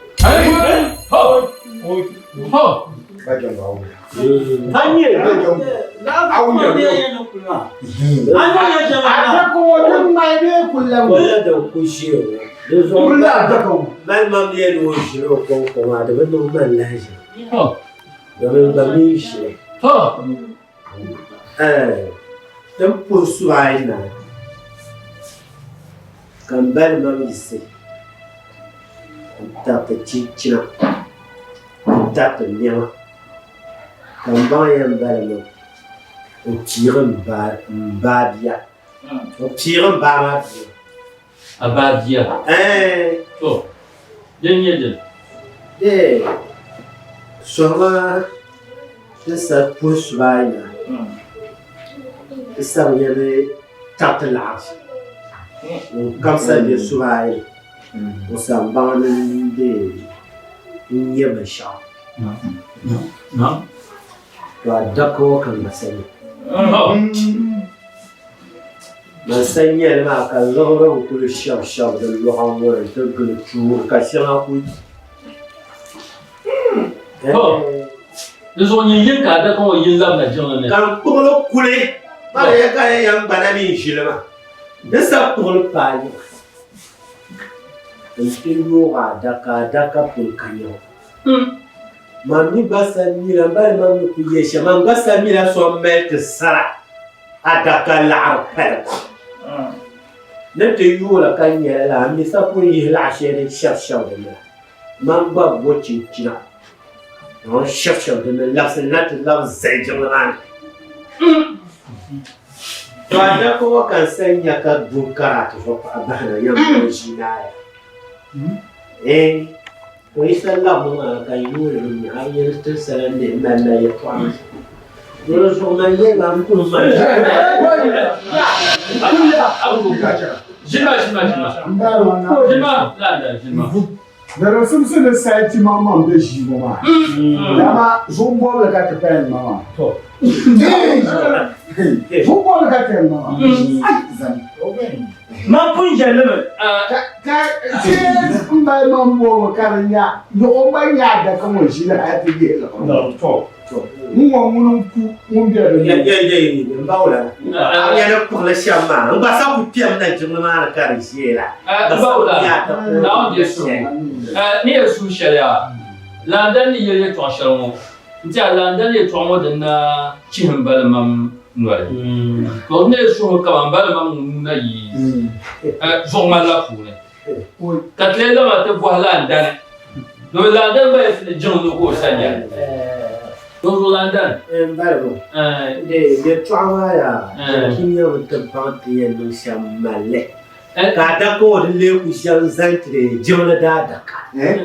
Din puhi suba ayi naai ka m bali mam yiɣisi n-tariti chinchina n-tariti nɛma ka m baŋ yɛn bali maa o piigi m baa bia o piigi m baa maa bia. A baa bia? Ɛɛn. To, din nyɛ dini? Ee, sɔhima ti sa puhi suba ayi naai ti sabi yɛli tariti laɣiri ŋun kam sa be suba ayi o sa m-baŋ ni n-nyɛ binshɛɣu. To adaka ŋɔ ka n gba sa nya. Man sa nya li maa ka liɣiri n-kuli shɛbishɛbi di luɣa ŋɔ ni nti gili tuuri ka shɛŋa kuli. To, di zuɣu nyin yini ka adaka ŋɔ yi n-labina jiŋli ni. Ka n kpuɣili kuli maa di yɛn ka yɛn yɛn gbana mi n-ʒili maa. Di sa kpuɣili paai yiŋa nti yoog adaka, adaka pun ka nyaŋ. Man mi gba sa mila, m bali man ni ku ye shɛm, man gba sa mila so m-mali ti sara adaka laɣiri paligu. Ni ti yooi li ka nya lala, a mi sa pun yihi laɣ shɛli din shɛb shɛb di ni la. Man gba bo chinchina ka o shɛb shɛb di ni labisi na ti lab zali jiŋli maa ni. To adaka ŋɔ ka n sa nya ka dun kara ti zuɣu paɣa bahina yɛm o ʒii naaya. Ee, o yi sa labimi maa ka yooi li mi a bi yɛli ti sala n dihi mali la yɛltɔɣa maa. Di zuɣu man yɛli ma n kuli mali. Ʒinima, ʒinima, ʒinima. Ʒinima, landa, ʒinima. Ni di simsi ni sayi timaŋmaŋ be ʒii ŋɔ maa, dama zuɣu bɔbili ka ti paya nima maa. Zuɣu bɔbili ka ti nima maa. Ai, zani. Man pun yɛli mi. Ka ti m bali man bɔbi ka di nya yuɣu gba nya adaka ŋɔ ʒili hali ti yihi liɣiri ŋɔ. Ŋ-ŋɔ ŋuni n-ku ŋun be di ni. M ba wula, a ni yɛli kpuɣili shɛm maa, n gba sa ku kpɛm na jiŋli maa ni ka di ʒiɛ la. M ba wula, Naawuni deei suhu ŋɔ. Ni yɛli suhu shɛli yaa, Laandali ni yɛli yɛtɔɣ shɛli ŋɔ, n-ti a laandali yɛtɔɣa ŋɔ din na chihi m bali mam noli. To n ni suhi kaman m bali mam ŋun nuu na yi zuɣu ŋmanila puuni. Ka ti lee zaŋ a ti bɔhi laandani, domi laandani gba yɛli ti ni jiŋ ni ka o sa nyɛli. Dinzuɣu laandani. M balibu, di yɛtɔɣa maa yaa, Jɛkimiya bi ti baŋ ti yɛn niŋ shɛm mali li. Ka adaka ŋɔ di lee ku shɛm zani ti jiŋli daadaka,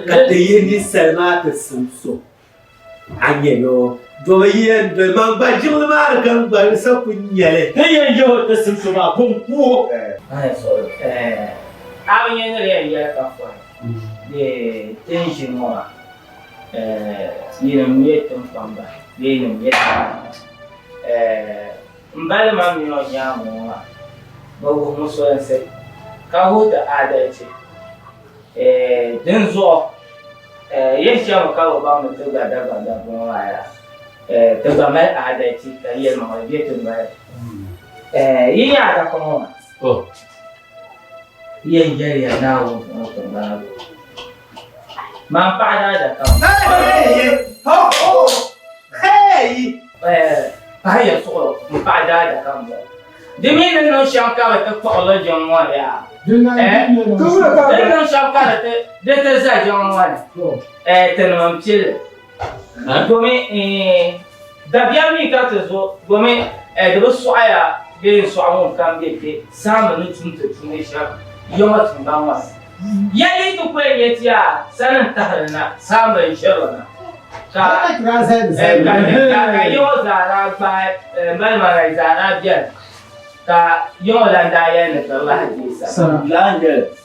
ka ti yihi ninsal maa ti sim so. A nya yo, domi yi yɛn doli man gba jiŋli maa ni ka n gba n sa ku nya li. Ti yɛn yihi o ti simsi maa, bɔ n-ku o. A bi nya ni di yɛn yɛli ka fɔhi bee ti ni ʒini ŋɔ maa yinim nyɛ tiŋkpamba bee yinim nyɛ tiŋkpamba. M bali man mini o nyaaŋa ŋɔ maa bi wuhi musulinsi ka wuhi ti aadalichi. Dinzuɣu yɛn chɛmi ka bɛ baŋ ni ti gba Dagbaŋ dabba ŋɔ maa yaa ti gba mali aadalichi ka yɛlimaŋli be ti noli. Yi nya adaka ŋɔ maa? Yɛn yɛliya Naawuni zuɣu tiŋgbana zuɣu. Man paɣa daa adaka ŋɔ. Pahiya suɣulo m paɣa daa adaka m-bɔŋɔ. Di mi ni niŋ shɛm ka bɛ ti kpuɣi li jiŋ ŋɔ ni yaa. Di niŋ shɛm ka di ti za jiŋ ŋɔ ni, tinim m-pili li. Domi dabiɛm mi ka ti zo, domi di bi sɔɣiya bee n-sɔɣi ŋunkam be kpe saamba ni tum ti tuuni shɛm yiŋɔ tiŋgbani ŋɔ ni. Ya yi ti kuli nya ti a sani n-tahiri na, saamba n-ʒiri li na. Ka yiŋɔ zaa daa gbaai mali maa na zaa daa beni, ka yiŋɔ lan daa yɛli ni bɛ lahi deei sani.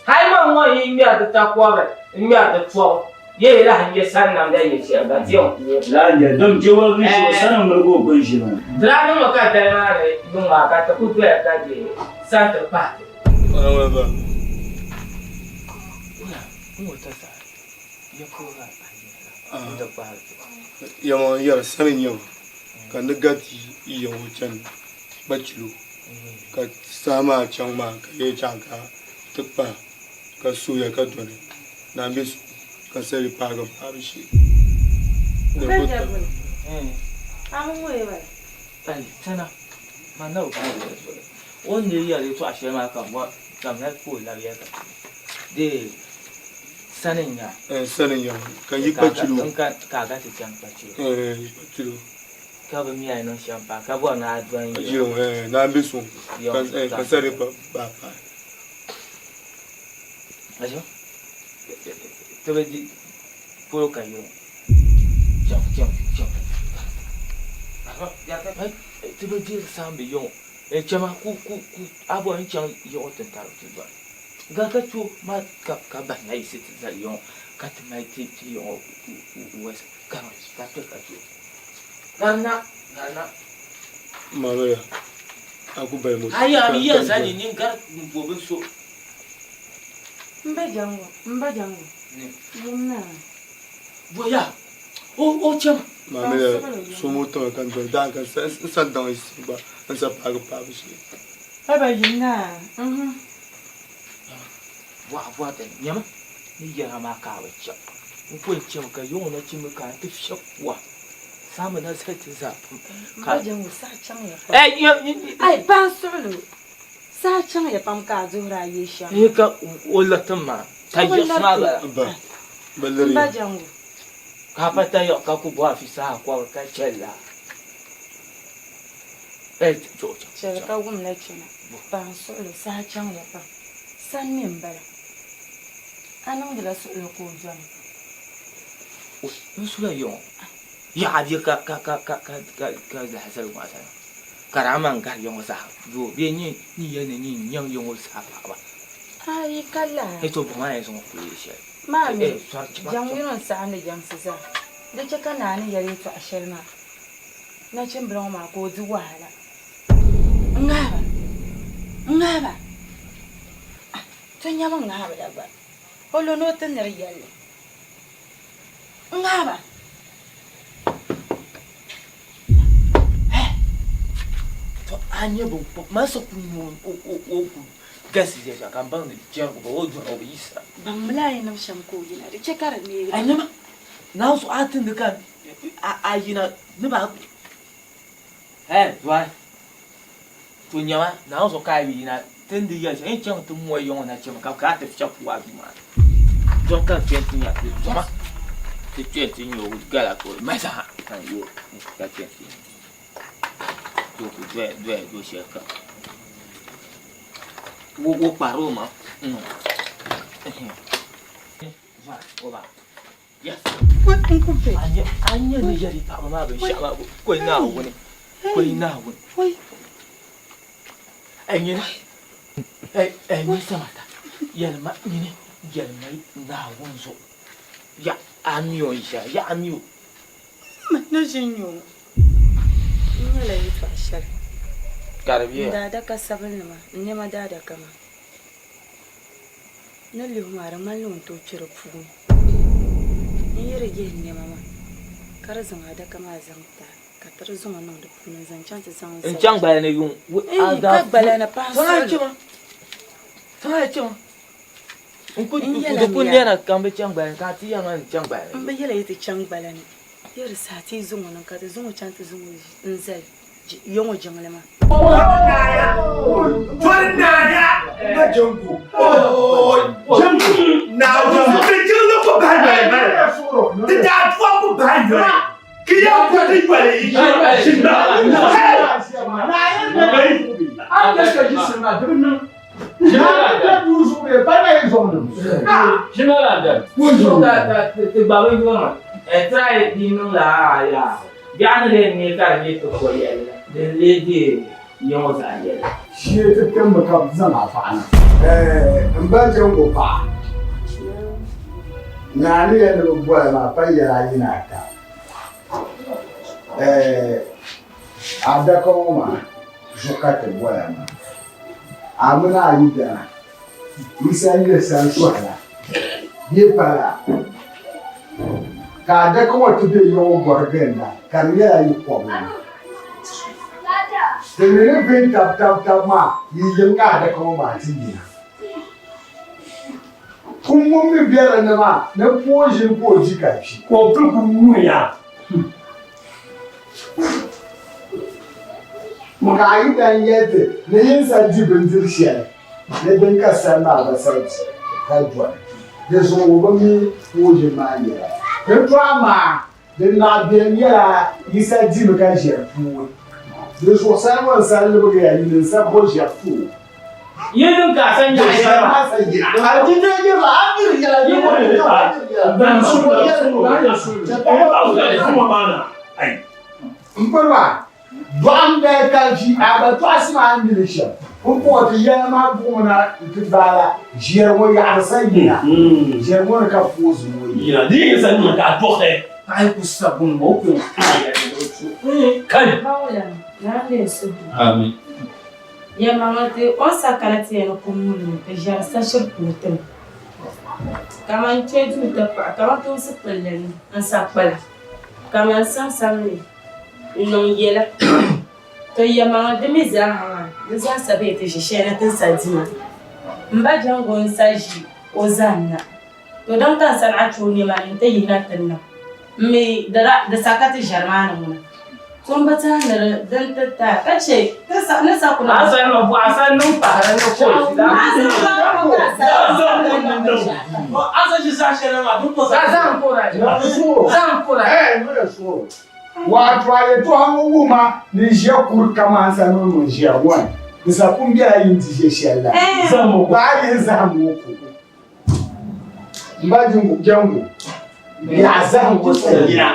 Hali man ŋɔ yi ŋmɛri di takɔbiri n-ŋmɛri di tɔbu. Ye lahi nyɛ sani namda yɛ shɛli ba ti yɛn ku o. Lahi nyɛ dom je woligi ʒi o sani ŋmaligi o gbuni ʒili ŋɔ. Di daa niŋmi ka dali maa ni yuŋ maa ka ti ku doya ka je sani ti pahi ti. Yɛma n yɛri sani n nyɛba ka ni gati yi ŋɔ chani kpachilo ka saha maa chaŋ maa ka yɛ chaŋ ka ti kpa ka suhuya ka dɔni naan bɛ su ka sali paagi paabu shee. O ni yɛli yɛltɔɣa shɛli maa ka bɔ ka mali ka o labi ya ka dee sani n-nya. Sani n-nya ka yi kpachilo. Ka a ga ti chaŋ kpachilo. Kpachilo. Ka bɛ mi a yi niŋ shɛm paai ka bɔri ni a dɔni yiŋ. Naan bɛ suŋ ka sali pa paai. Ajo, ti bi di polo ka yiŋ. Chaŋ chaŋ chaŋ. Ti bi diri saamba yiŋ. Chama ku ku ku a bɔri n chaŋ yiɣi o ti tari ti dɔni. Ga ka cho ma ka ka bahi na yiɣisi ti zali yiŋ ka ti mali ti ti yiŋ wɛsi ka ka kpe ka cho. Garina garina. Mamiya a ku bali mo. Ayi a mi yɛn zali nyin gari m bo bin so. M ba Jango, m ba Jango, yim na. Boya, o o chama. Mamiya so mo tiŋa ka n doli daa ka n sa daŋ yiɣisi gba n sa paagi paabu shee. Baba yim na, mhm. Bɔha bɔha ti nyama ni yɛra maa ka a bi chaŋ. N ko n chami ka yiŋɔ nachimba ka n ti fiɛbi pua. Saamba na zali ti zaa pam. M ba Jango saha chaŋya pam. Ai pa n suɣili o. Saha chaŋya pam ka a duhiri a yee shɛm. N ka o laritim maa ka yiɣisi maa bala. M ba Jango. Ka a pa tayiɣi ka ku bɔhi afi saha kɔbiri ka chɛli laa. Chɛli ka wum la chana. Pa n suɣili saha chaŋya pam. Sani mi m-bala. A niŋdila suɣili ka o dɔni. N sula yiŋɔ. Yaɣa bɛ ka ka ka ka ka ka ka lahi zali ŋɔ zali. Ka daa man gari yiŋɔ zaa doo bee nyin ni yɛli ni nyin nyaŋ yiŋɔ zaa paɣaba. Ayi ka lahi. Ni to buɣim a yɛn zaŋ o kuli yili shɛli. Maa mi, jaŋ yino n-saɣindi jaŋsi zaa. Di chɛ ka naa ni yɛli yɛtɔɣa shɛli maa, nachimbila ŋɔ maa ka o di wahala. N ŋahi ba, n ŋahi ba. Ah, to nyami ŋahibu la gba. O lo ni o ti niri yɛlli. N ŋahi ba. To a nyɛ bin kpɔb man sa ku nyɛ o o ku galisi ʒiya shɛm ka n baŋ ni jɛrigu ba o dɔna o bi yiɣisira. Baŋmila a yi niŋ shɛm ka o yina di chɛ ka di neegi. A nyama Naawuni zuɣu a tindi ka a yina ni ba hɛ dɔi to nyama Naawuni zuɣu ka a yi yina tindi yɛli shɛm n chaŋ ti mooi yiŋɔ na chɛmi ka ka ti fiɛbi puu a duu maa ni dɔn ka n kpɛ nti nya zoma ti kpɛ nti nya o gala ka o mali saha ka n yo ka kpɛ nti nya to ku doya doya do shɛli kam wo wo kpahiri o maŋ a nya ni yɛri paɣaba maa binshɛɣu maa koli Naawuni koli Naawuni nyini nyini Samata yɛlima nyini yɛlima Naawuni zuɣu ya a mi o ya ya a mi o. Ma na ʒi n-nyɛ o. N nyɛla yɛtɔɣ shɛli. Ka di bɛ ya. N daadaka sabinli maa, n nɛma daadaka maa. Ni lihi maa di ŋmanila o ni tooi kpe di puuni n-yi di yihi nɛma maa ka di zaŋ adaka maa zaŋ ti a ka ti di zaŋ o niŋ di puuni n-zaŋ chaŋ ti zaŋ zali. N chaŋ gbala ni yuŋ. Iin, ka gbala ni pahi suɣili. N ku di ku nɛra ka m bi chaŋ gbala ni ka a ti yɛli ma ni n chaŋ gbala ni. M bi yɛli yi ti chaŋ gbala ni yi di saha ti yi zaŋ o niŋ ka ti zaŋ o chaŋ ti zaŋ o n-zali. Ya ŋɔ jiŋli maa. Biɛɣu ni lee neei ka di nyɛ ti ko yɛlli la, din lee deei ya ŋɔ zaa yɛla. Shee ti kpɛmmi ka bɛ zaŋ a paɣa na. M ba Jango paɣa. Naa ni yɛli ni bɛ boli maa pa yɛla ayi ni ata. Adaka ŋɔ maa zuɣu ka ti bola maa. A mini a yidana Yisa n-yuli sani sɔhila bee pa laa? Ka adaka ŋɔ ti be ya ŋɔ bɔri ginda ka di nyɛla yi kɔbili ni. Ti mi ni bɛ tab tab tab maa yi yiŋ ka adaka ŋɔ maa ti yina. Kum ŋun mi be di ni maa ni pooi ʒini ka o di ka kpi. Ka o pili kum ŋuniya. Ka a yi dan yɛli ti ni yin sa di bindir shɛli ni din ka sani maa gba sa di ka dɔni, di zuɣu o bi mi pooi maa yɛla. Di tɔɣa maa din naɣ beni nyɛla yi sa dimi ka ʒiɛri pooi. Di zuɣu sani ŋɔ n-sa libigiya yi ni n-sa bo ʒiɛri ti o. Yi niŋ ka a sa nyaɣi yɛla maa. A di dee yirila, a miri yɛla yi ŋɔ ni niŋ a miri yɛla. M piriba, dɔɣim dali ka ʒi a gba tɔɣisi ma a ni mi li shɛm. Pumpɔŋɔ ti yɛla maa buɣimi na nti gbaai la ʒiɛri ŋɔ yaɣiri sa yina. Ʒiɛri ŋɔ ni ka poozi ŋɔ yina. Di yi sa niŋ ka a dɔɣi. Paɣa yi ku sabum o ku Kai! Amin. Yɛlimaŋli ti o ni sa kana ti yɛn ni kum ŋun ni ti ʒiɛri sa shiri puhi ti mi. Kaman kpe duu ti paɣi kamantoosi pilli ni n-sa kpala, kaman samsamli n-niŋ yɛla. To yɛlimaŋli di mi zaaha maa, di zaa sa bee ti ʒi shɛli ni ti ni sa dima. M ba Jango n-sa ʒi o zahim na. To din ka n sani a chuɣu nɛma ni n-ti yihina ti niŋ. M mi di sa ka ti ʒiɛri maa ni ŋuna. To m bi tɛhi ni din ti taai ka chɛ ni sa ku niŋ. A sani ma bɔɣa sa niŋ pahiri ni ka o ʒi daa. A sani ma bɔɣa sa niŋ A sa ʒi saha shɛli na maa din ko sa. Zahim ka o daa ʒi. Zahim ka o daa ʒi. Wato a yɛtɔɣa ŋɔ wuhi ma ni n ʒiya kuri kaman sa ni ŋun ʒiya ŋɔ ni di sa pun bela yi ni ti ʒe shɛli la. Gbaai yihi zahim ŋɔ ko. M ba Jɛngu, biɛɣu zahim ŋɔ sa yina.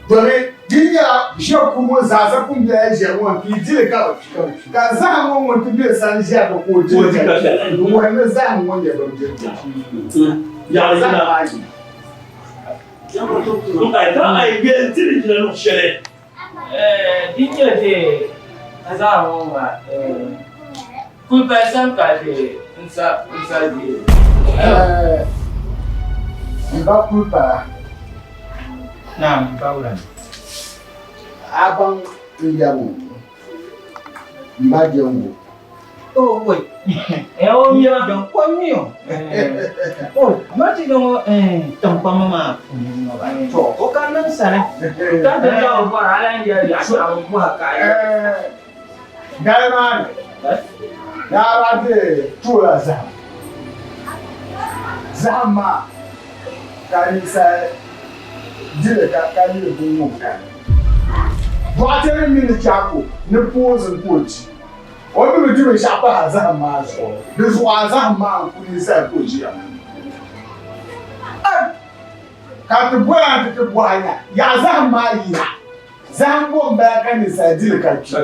Domi di yi nyɛla ʒiya kuri ŋɔ zaa sa pun bela yi ʒiya ŋɔ ni ka yi di li ka bi kpi, ka zahim ŋɔ ŋun ti be sani ʒiya ka o di li ka kpi, di wuhi ni zahim ŋɔ nyɛ bindirigu. Zahim maa yina. Di nyɛ di zaa ŋɔ maa kuli pali sani ka di n sa di. M ba kuli pala. Naam, m ba wula. A baŋ n yɛri ŋɔ m ba Jɛngo. Oh, woi. Eh, o mi ma. Ko mi o. Oh, ma ti ŋɔ tiŋkpama maa puuni ŋɔ ba. To, o ka niŋ sani. Ka ti ka o bɔri ala n yɛli yaɣa shɛŋa o bɔha ka a yɛli. Dali maa ni, daa ba ti toola zahim. Zahim maa ka ninsal dili ka ka nyɛ bin ŋɔ kani. Dɔɣite nim mi ni chɛ ko ni poozin ka o di. O mi bi di binshɛɣu pahi a zahim maa zuɣu, di zuɣu a zahim maa n-ku ninsal ka o ʒiya. Ka ti bɔya nti ti bɔhi nya, yaɣa zahim maa yina? Zahim bɔ m-bala ka ninsal di li ka kpi?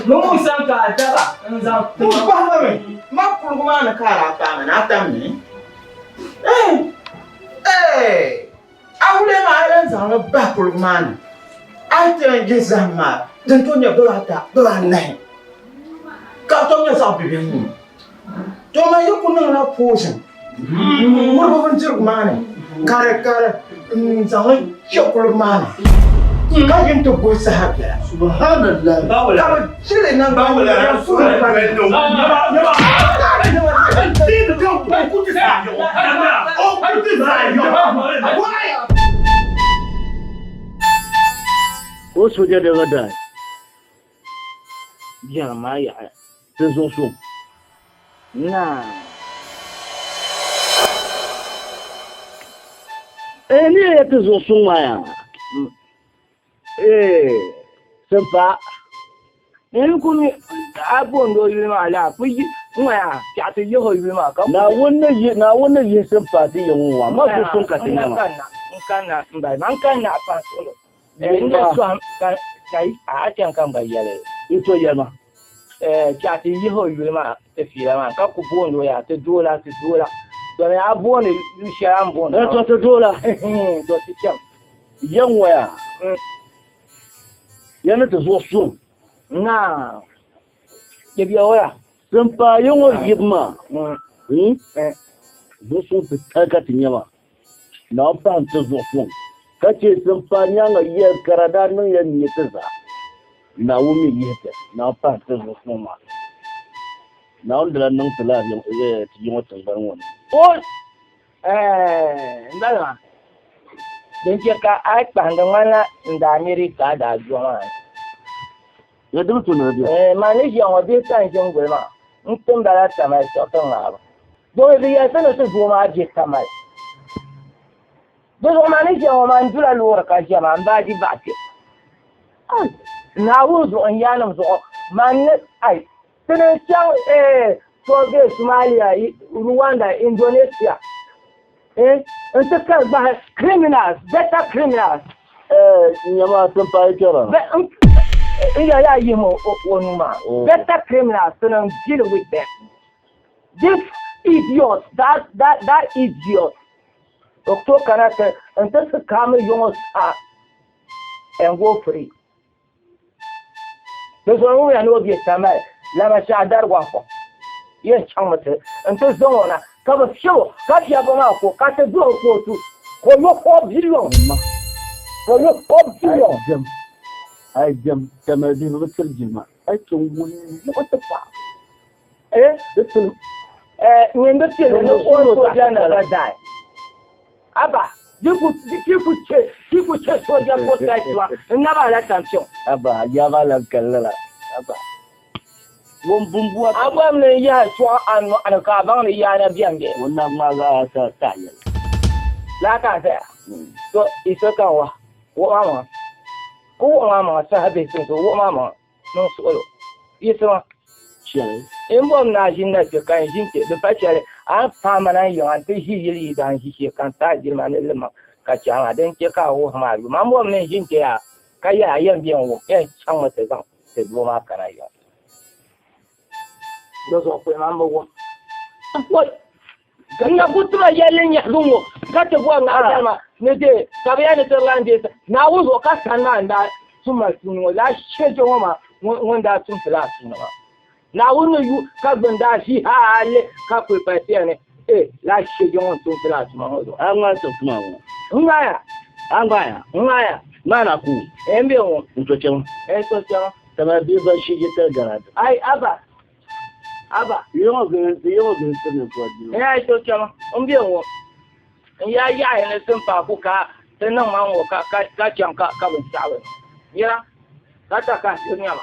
Ni Musa ka a daba n-zaŋ ti ma. Pahi ma mi, ma kuligu maa ni ka a daa paai ma ni a tam mi. Ee! A wuli maa a lan zaŋ li bahi kuliga maa ni, a yi ti yɛn yihi zahim maa, din tooi nyɛ dibaata, dibaanahi, ka di tom nyɛ zaɣ bibihi ŋɔ. To man yi ku niŋla poison n-ŋuribu bindirigu maa ni, ka di ka di n-zaŋ li kpe kuliga maa ni, ka yi ni ti guhi saha biɛla. Subhanallah. Ka bɛ jili naŋgban O soja daga daa biɛri maa yaɣi ti zuɣu suŋ. Naa. Ee ni yɛya ti zuɣu suŋ maa yaa. Ee, simpa. N ku mi a boond o yuli maa laa ku yi ŋɔya piɛɣu ti yihi o yuli maa ka ku. Naawuni ni yihi Naawuni ni yihi simpa ti yiŋ ŋɔ maa, ma ku suŋ ka ti nya maa. N kanna n bali maa, n kanna a pahi suɣulo. N ni sɔhim ka ka a chaŋ ka n gba yɛli. N to yɛli ma. Kpɛɣu ti yihi o yuli maa ti fiila maa ka ku booni o yaa ti doola ti doola domi a booni yu shɛli a ni booni Eh, to ti doola. To ti chaŋ. Ya ŋɔ yaa. Ya ni ti zuɣu suŋ. Naa. Di bɛ o ya. Din paai ya ŋɔ yibu maa. Zuɣu suŋ ti tali ka ti nya maa. Naawuni pahim ti zuɣu suŋ ka chɛ din paai nyaaŋa yɛl kara daa niŋ ya nia ti zaa. Naawuni mi yihi ti. Naawuni pahim ti zuɣu suŋ maa. Naawuni di lan niŋ ti lala ti yi ŋɔ tiŋgbani ŋɔ ni. O, Ɛɛh, m bala maa, din chɛ ka a yi kpahindi ŋmanila n daa miri ka a daa dɔɣi maa. Ya di bi tu ni di bɛ. Ɛɛh, man ni ʒiya ŋɔ bihi ka n ʒi n-guli maa, n tim ba la Tamale siɣi ti ŋmaai ba. Domi bɛ yɛli ti ni ti doo maa je Tamale. Di zuɣu man ni ʒiya ŋɔ maa, n dula loori ka ʒiya maa, m baaji baɣi kpe. Ai! Naawuni zuɣu, n yaannim zuɣu, man ni, ai! Ti ni chaŋ eh, Togo, Somalia, Rwanda, Indonesia eh, n-ti kari gbahi criminals, better criminals. Eh, nyama tin paai kpɛra. N yɛli a yihimi o nuu maa. Better criminals ti ni deal with them. This idiot, that, that, that idiot, o tooi kana ti n-ti ti kaami yɔŋɔ saha and go free. Di zuɣu wuhiya ni o be Tamale Lamashɛɣu Darigɔŋ yɛn chaŋmi ti nti zaŋ o na ka bɛ fiɛb o, ka fiɛbbu maa ku o ka ti duhi o kootu ka o yo 4 billion. Ka o yo 4 billion. A yi diɛm, a yi diɛm Tamale bihi bɛ bi tiri jilima, a yi ti ŋuni n-yiɣi ti paɣi. Eh? Di tilim. Eh, ŋun bi pili ni o soojanima gba daai. Aba, di ku ti ku che, ti ku che sooja protest maa, n naba a la tampiŋ. Aba, ya maa lan kali lala. Aba, ŋun bumbua. A bɔhim ni n yahi chuɣu a nɔɣu ni ka a baŋ ni yaa na beni bee? Ŋun na ŋmaagi a ka tahi yɛli. Laa ka a zaya. To, i so ka n wahi. Wuɣim a maŋa. Ku wuɣim a maŋa saha bihi sunsuuni, wuɣim a maŋa. Niŋ suɣilo. Yiɣisima. Shɛli. N bom ni a ʒini na kpe ka n ʒini kpe, di pa shɛli a ni paai ma na n yiŋa nti ʒi yili yi daa n-ʒi shee ka n ti a jilima ni lima ka chɛ a maa, din chɛ ka a wuhi ma a yuma. M bom ni n ʒini kpe yaa ka yɛli a yɛn bɛ n-wum yɛn chaŋmi ti zaŋ ti doo maa kana yiŋa. Di zuɣu kuli ma m bi wum. Woi! N na ku tima yɛlli nyɛhigu ŋɔ ka ti bɔri ni a zalima ni deei, ka bɛ yɛli ni ti lan deei Naawuni zuɣu ka sani maa n-daa tum ma tuuni ŋɔ, lala shɛjo ŋɔ maa ŋun daa tum ti lala tuuni maa. Naawuni ni yu ka gbuni daa ʒi hali ka kuli pali ti yɛli ni, E, lala shɛjo ŋɔ n-tum ti lala tuma ŋɔ zuɣu. A ŋmaai ti tuma ŋɔ? N ŋmaaya. A ŋmaaya? N ŋmaaya. Ŋmaai na ku? E, m be ŋɔ. N to chaŋ. E, to chaŋ. Kamani bia ban shɛjo tali garaati. Ai, Abba! Aba. Yɔŋɔ gili ti yɔŋɔ gili ti ni kɔ di. N yaa to chɛma n bɛ ŋɔ n yaa yaɣi ni sin paai ku ka ti niŋ ma ŋɔ ka ka ka chaŋ ka ka bin saɣi bi nira ka ta ka diri nyama.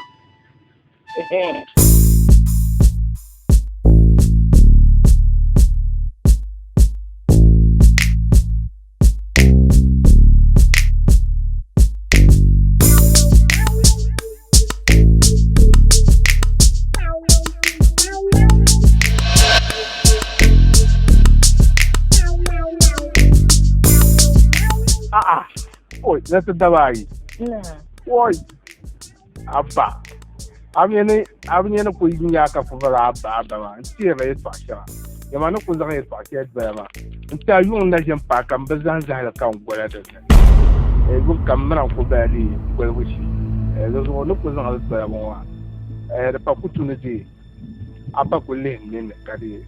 A'a, oi, na ti daba ayi. Oi, abba. A bi ni a bi ni ku nya ka ku bala abba abba maa n teerila yɛltɔɣa shɛŋa dama ni ku zaŋ yɛltɔɣa shɛli doya maa n ti a yuŋ na ʒini paai ka m bi zahi zahili ka n gola dinni yuŋ kam mira n ku bala di golibu shee di zuɣu ni ku zaŋ li doya ŋɔ maa di pa ku tu ni di a pa ku lihi n ninni ka di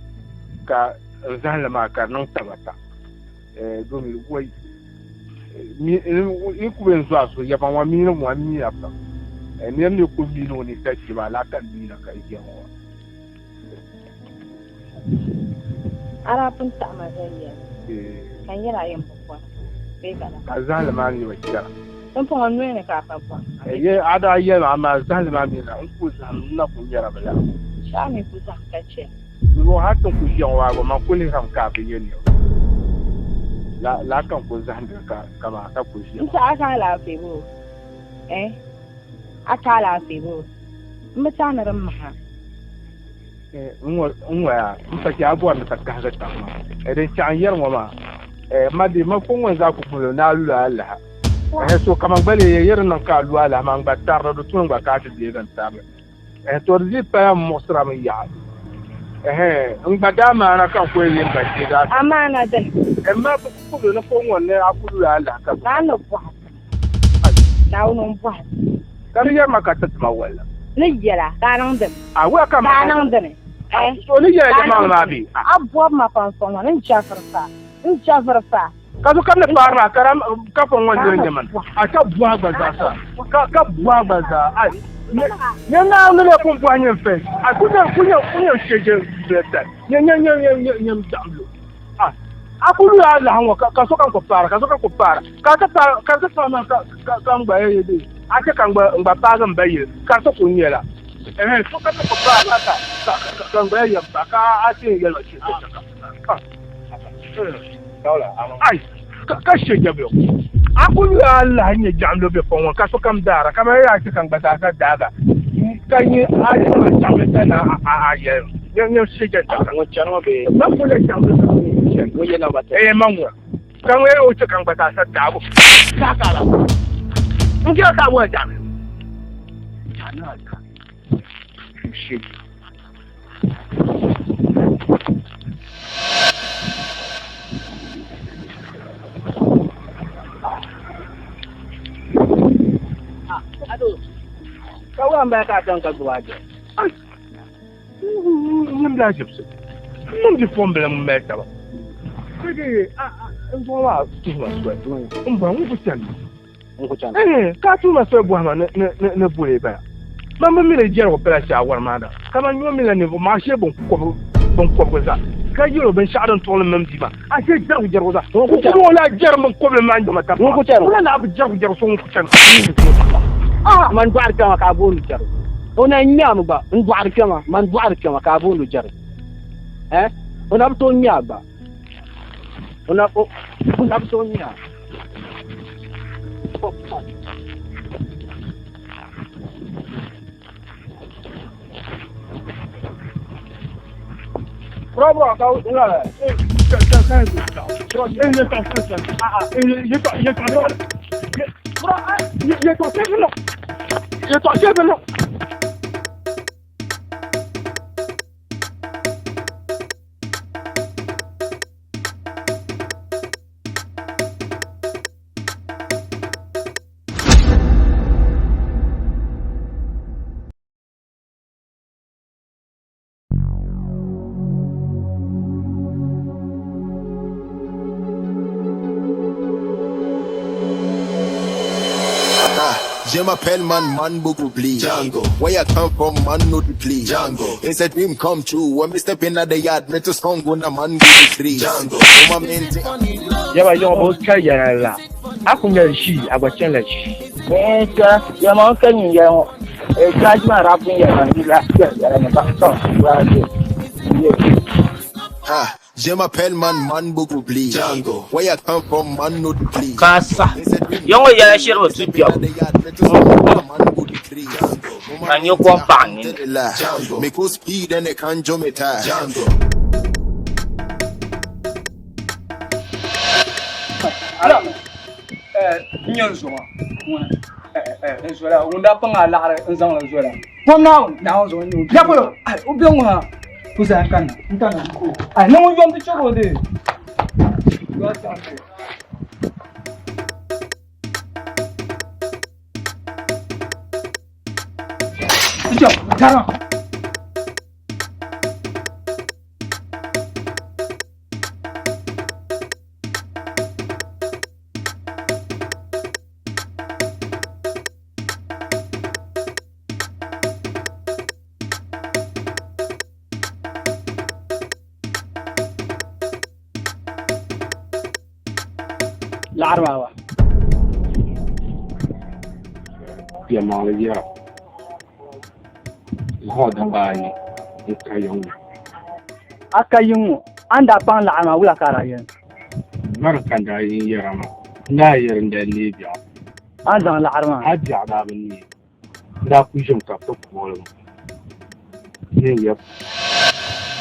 ka n zahili maa ka di niŋ tabata domi wai n ku bɛn zuɣa so yaba ŋɔ mini ŋɔ miya pam nir ni ku mini o ni ka chɛ maa laa ka n mina ka ʒiya ŋɔ A daa pun taɣi ma viɛnyɛla, ka n yɛli a yɛn bi bɔra bee ka daa. Ka zahali maa mi bi chɛra. Pumpɔŋɔ n noli ni ka a pa bɔra. Ye a daa yɛli ma amaa zahali maa mi na n ku zahim n na ku nyɛra bi laa. Shɛɣu mi ku zahim ka chɛ. Zuŋɔ hal ti ni ku ʒiya ŋɔ maa gba, man ku lihirimi ka a bi ye nɛma. Lala ka n ku zahindili ka kaman ka ku ʒiya N maa. saɣi a ka alaafee boo? Eh? A ka alaafee boo? M bi saɣi ni din mahi a. N ŋɔya, m pa chɛ a bɔri ni ka kahigi tam maa. Din chaɣ n yɛri ŋɔ maa, ma di ma ko ŋɔ zaa ku guli ni a lu a alaha. So kaman gba lee yɛri niŋ ka a lu alaha maa, n gba tarili, di tuni gba ka a ti deegi n tarili. Eh, to di lee pala m muɣisira mi yaɣi. Ɛhɛn, n gba daa maana ka n ku yɛn yi m ba kpee daa. A maana dini? M ma bi kubili ni pɔŋ ŋɔ ni a ku lu a lahi ka. Naa ni bɔhi. Naawuni n bɔhi. Ka di yɛri ma ka ti tima walla. Ni yɛla ka a niŋ dini? A wuya ka ma. Ka a niŋ dini? Eh? So ni yɛla yɛlimaŋli maa bee? A bɔbi ma pam sɔŋ ma ni n chɛfiri fa. N chɛfiri fa. Ka so kam ni paari maa ka ka fɔŋ ŋɔ diri nyɛ man. A ka bɔhi gba zaa sa. Ka ka bɔhi gba zaa. Ai nyɛ Naawuni ni pun bɔhi nyɛ n fɛ. A ku nyɛ ku nyɛ ku nyɛ shɛjɛ bilɛta. Nyɛ nyɛ nyɛ nyɛ nyɛ nyɛ daɣim lo. A a ku lu a lahi ŋɔ ka ka so kam ku paara ka so kam ku paara. Ka ti paai ka ti paai maa ka ka ka n gba yɛ de a chɛ ka n gba n gba paagi n ba yili ka so ku nyɛla. Ɛhɛn so ka ti ku paai maa ka ka ka n gba yɛ yɛm paai ka a ti yɛn yɛli ma shɛli ka ka. Ai, ka she jabilo. A ku lu a lahi nyɛ jaɣamlo be pɔŋ ŋɔ ka sokam daara kamani yaa chɛ ka n gba zaa sa daaga ka nyɛ a chɛ jaɣamlo ta na a yɛli nyɛ nyɛ she jɛn ta ŋun chani ŋɔ bee ma ku le jaɣamlo ta ŋun yɛ namba ta ee ma ŋuna ka ŋun yɛli o chɛ ka n gba zaa sa daagu saa ka la n chɛ ka a bɔli jaɣamlo she Ka wa n-bala ka a chaŋ ka gbubi a jɛri? Nyam daa jibisi n mini bipuɣimbila ŋun mali taba ka je n zuɣu maa tuhi ma soli m bɔhi ŋun ku chani Ka a tuhi ma soli bɔhi ma ni boli bala man bi mi ni jɛrigu pala shaawari maa da kaman nyo mi la ninvuɣ maa shee binkɔbigu zaa ka yɛl o binshɛɣu din tuɣili mini bia maa a shee jɛrigu jɛrigu zaa ŋun ku chani o la jɛrim binkɔbili maa nyama ta ŋun ku chani o la naa bi jɛrigu jɛrigu so ŋun ku chani man dɔɣiri kpɛma ka a booni jɛrigu o na ŋmɛmi gba n dɔɣiri kpɛma man dɔɣiri kpɛma ka a booni jɛrigu eh o na bi tooi ŋmɛ a gba o na o na bi tooi ŋmɛ a. Je m'appelle Man Man Bugu Bleed. Django. Where I come from, man, no the please. Django. It's a dream come true. When me step in at the yard, me to song when a man go the trees. Django. Oh, my man, Yaba yɔŋ o ka yɛla la a ku nyɛli ʒii a gba chɛnila ʒii. Ɛɛ ka yɛma ka nyin yɛli ŋɔ ɛɛ chaaji maa daa pun yɛli ma ni la yɛla ni ba tɔ waa je ye. Ha, je m'appelle Man Man Bugu Bleed. Django. Where I come from, man, no the please. Ka sa yɔŋɔ yɛla shiri bi tu kpɛbu ka nyɛ kom paɣa nini. Me go speed and they can't jump me tie. Django. Ala n nyɛ n zoma n zola ŋun daa paŋ a laɣari n zaŋli zola pom naawuni naawuni zuɣu n nyɛ o ya polo o bɛ ŋɔ ha ku zaa n kanna n kanna ai ni ŋun yom ti chɛri o dee Tijɔ, tara. Laɣiri maa ba. Yɛlimaŋli yɛra, zuɣu daba ayi n ka yiŋ ŋɔ. A ka yiŋ ŋɔ, a ni daa paŋ laɣiri maa wula ka a daa yɛli? Mari ka n daa yi yɛra maa, n daa yɛli n daa neei biɛɣu. A ni zaŋ laɣiri maa? A biɛɣu daa bi neei. N daa kuli ʒimi ka bɛ ti kuɣili ma ni n yɛ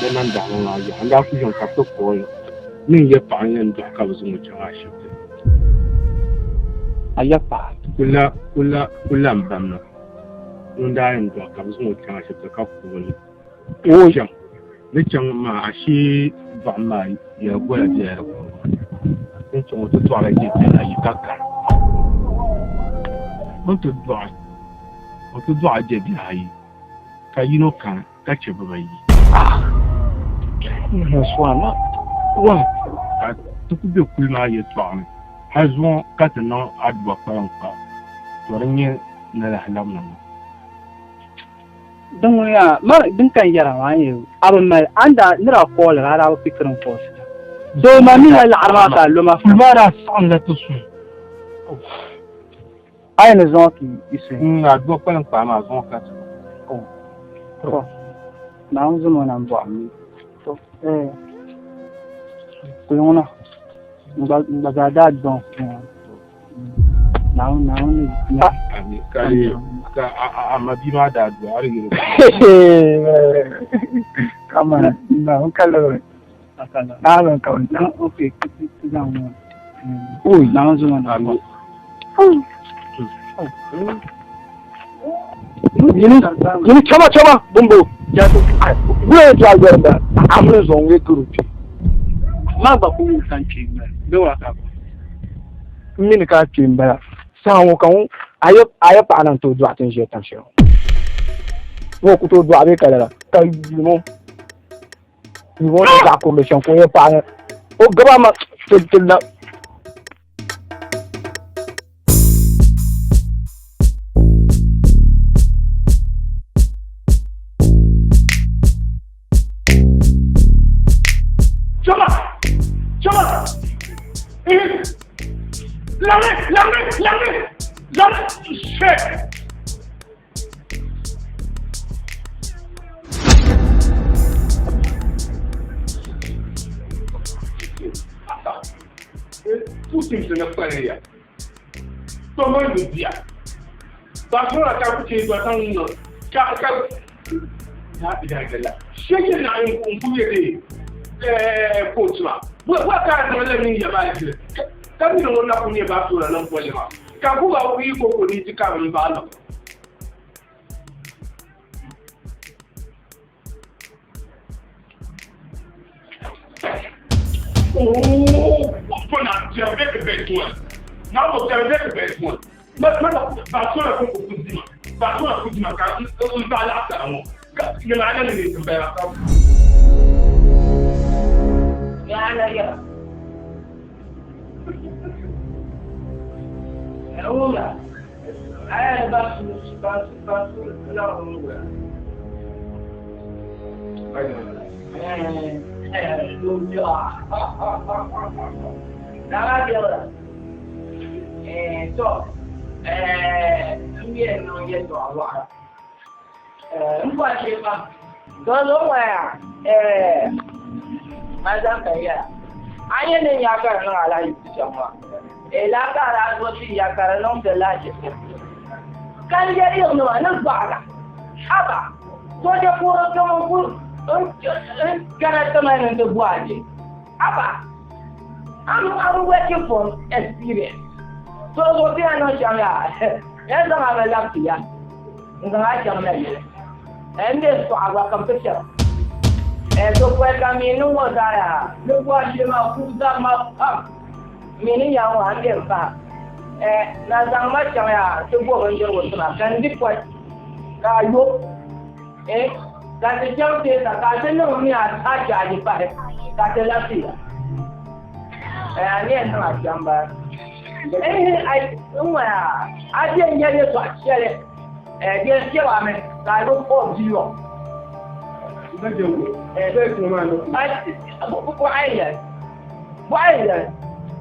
di nandahima maa yaha. N daa kuli ʒimi ka bɛ ti kuɣili ma ni n yɛ paɣa n-yɛn dɔɣi ka bɛ zaŋ o chaŋ ashibiti. A yɛ paɣa? Kula m-bamna. Ŋun daa yɛn dɔɣi ka bɛ zaŋ o chaŋ ashibiti ka kuui li chaŋ. Ni chaŋ maa ashee dɔɣim maa yɛli gola bela di puuni. Ni chaŋ o ti dɔɣila je bihi ayi ka kari. O ni ti dɔɣi, o ti dɔɣi je bihi ayi ka yino kani ka chɛ bibayi. Ka ti ku be kuli maa yɛtɔɣa ni hal zuŋɔ ka ti niŋ adua kpaliŋkpa, to di nyɛ ni lahi labina ŋɔ. Din ŋuni yaa, ma din ka n yɛra maa n-yɛ a bi mali, a ni daa, ni daa call a daa bi pickiri n calls la. So ma mi hali laɣiri maa ka a lo ma. Kuli maa daa saɣimla ti suhu. A yi ni zaŋ ti yi suhi. N adua kpaliŋkpaa maa zuŋɔ ka ti. To, Naawuni zaŋ o na m-bɔhi mi. To, eh, kuli ŋuna, n gba zaa daa dɔŋ. Naawuni, Naawuni ni nya. Ami, ka di, ka a ma bia maa daa dɔɣi a di yɛli. Kama, Naawuni ka liɣiri. Naawuni ka o. Okay, ti zaŋ ŋɔ. Oi, Naawuni zaŋ o na m-bɔhi. Yini, yini chama chama bumbo. Gula ti a yɛri ba amini zuɣu ŋɔ guru kpe. Ma gba ku wum ka n kpe m-bala bee wa ka M mi ni ka a kpe m-bala saha ŋɔ ka ŋun a yɛ paɣa na n-tooi dɔɣi ti ni ʒiya tam shɛli ŋɔ. Ŋɔ ku tooi dɔɣi bee ka lala ka yuli o yuli o ni zaɣ kurili shɛm ka o yɛ paɣa na o gaba ma ti la. Chama! Chama! Lame! Lame! Lame! Lame! Shit! Putin ni kpaliya tɔmɔ ni bia Barcelona ka ku chɛ gba zaŋ niŋ ka ka la ilaha illallah shege na n ku yɛ de coach maa wa ka niŋ la ni ya maa jili ka mi ni ŋun na ku nyɛ Barcelona niŋ bolli maa ka ku ba ku yi koko ni ti ka n baɣa niŋ. I'm working from experience. So so ti na sham ya. Ya zang a la ti ya. Ngang a sham na ye. En de so agwa competition. Eh so kwa ka mi nu wo da ya. Nu kwa shi ma ku za ma pa. Mi ni ya wa an de pa. Eh na zang ma sham ya ti bo ban jor wo ma kan di kwa ka yo. Eh ka ti sham te ta ka ti nu mi a ta ja ji pa. Ka ti la ti ya. Eh ni na sham ba. Eh ai nwa a je nye ye to chele. Eh je che wa me ka lo po ji yo. Eh ai bo ai ya. Bo ai ya.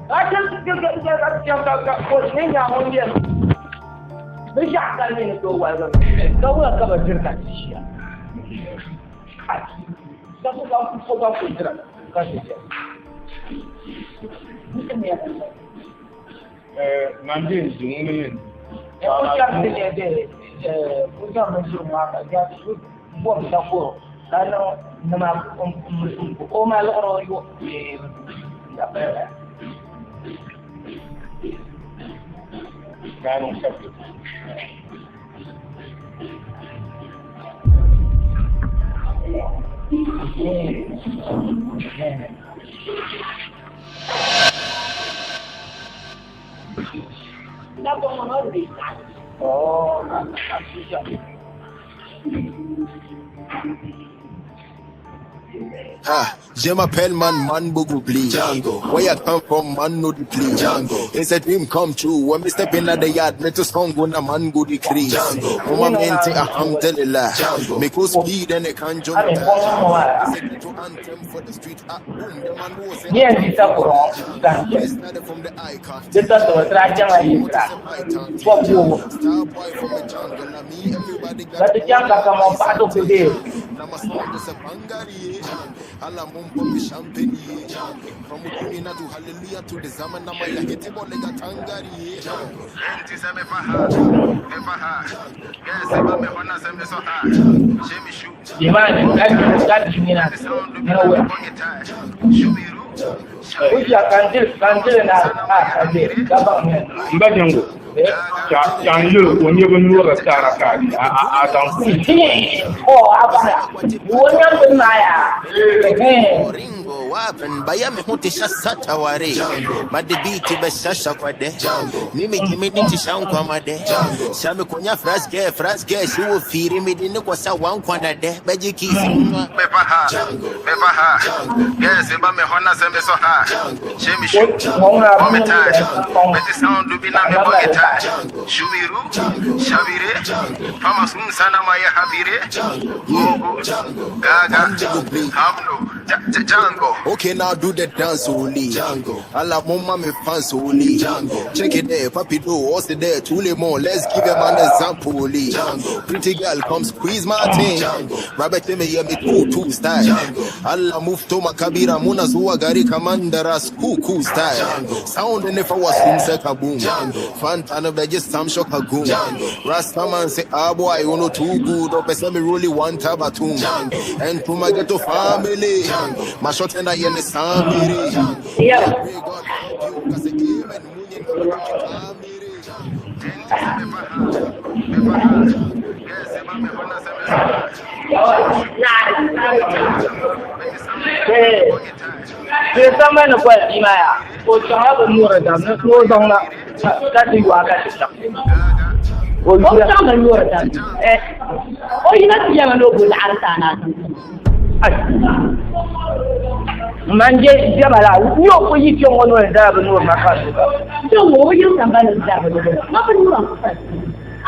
A che ke ke ke ka ka ka ko ni nya ho ni. Bi sha ka ni to wa ga. Ka wa ka ba jirka shi ya. Ka ka ka ko ka ko jira ka shi ya. Ha, je m'appelle man, man bugu please. Django. Where you come from, man no the please. Django. It's a dream come true. When me step in the yard, me to song when a man go decrease. Django. Mama mente alhamdulillah. Django. Me go speed and it can jump. It's a ghetto anthem for the street. Ah, boom, the man who say. Yɛn di sa kɔrɔ gan di ta sɔrɔ sira jama yi sira fɔ bo ka ti chaŋ ka kamɔ paɣa ti ku dee Allah mum pop champagne From Ukumina to Hallelujah to the Zamana Maya hit Bolega Tangari. Jamani ka di mina mina wɛ o jia kandili kandili na a kandili ka baŋ mɛ N ba Jango, ka n yɛl o nyɛ bin nyurila taara ka a zaŋ o a baŋya wo nyam bin maa yaa Wapen baya me huti shasata ware madibiti beshasha kwade mimi kimi niti shankwa made shame konya frasge frasge shi wo firi mi dini kwa sa wankwa de beji kisi mwa Mefa ha, mefa ha. Yes, eba me hona se me so ha. Shemi shu, bomb touch. Beti sound do bi na me body touch. Shubiru, shabire, fama sun sana ma ya habire. Gogo, gaga, hamlo, Django. Okay, now do the dance only. Django. Allah mama me fans only. Django. Check it there, papi do, what's it there? Tule more, let's give him an example only. Django. Pretty girl, come squeeze my thing. Django. Rabbit me hear me two style. Django. Allah move to makabira muna zuwa gari kamandara kuku style. Django. Sound and if I was him say kaboom. Django. Fantana be just some shock a goon. Rasta man say ah boy you know too good. Up me really want tabatum. And to my ghetto family. My short and I in the samiri. Di sambani ni boli bia maa yaa o chaŋla bi nyuri dam ni o zaŋla ka ti yooi ka ti chaŋ o O chaŋ bi nyuri dam o yina ti yɛma ni o bo laɣiri ti a ni a zaŋ Man je jɛma la n o ku yi kpɛ ŋɔ noli dala bi nyuri ma ka so Kpɛ ŋɔ o yiri sambani ni dari bi nyuri ma bi nyura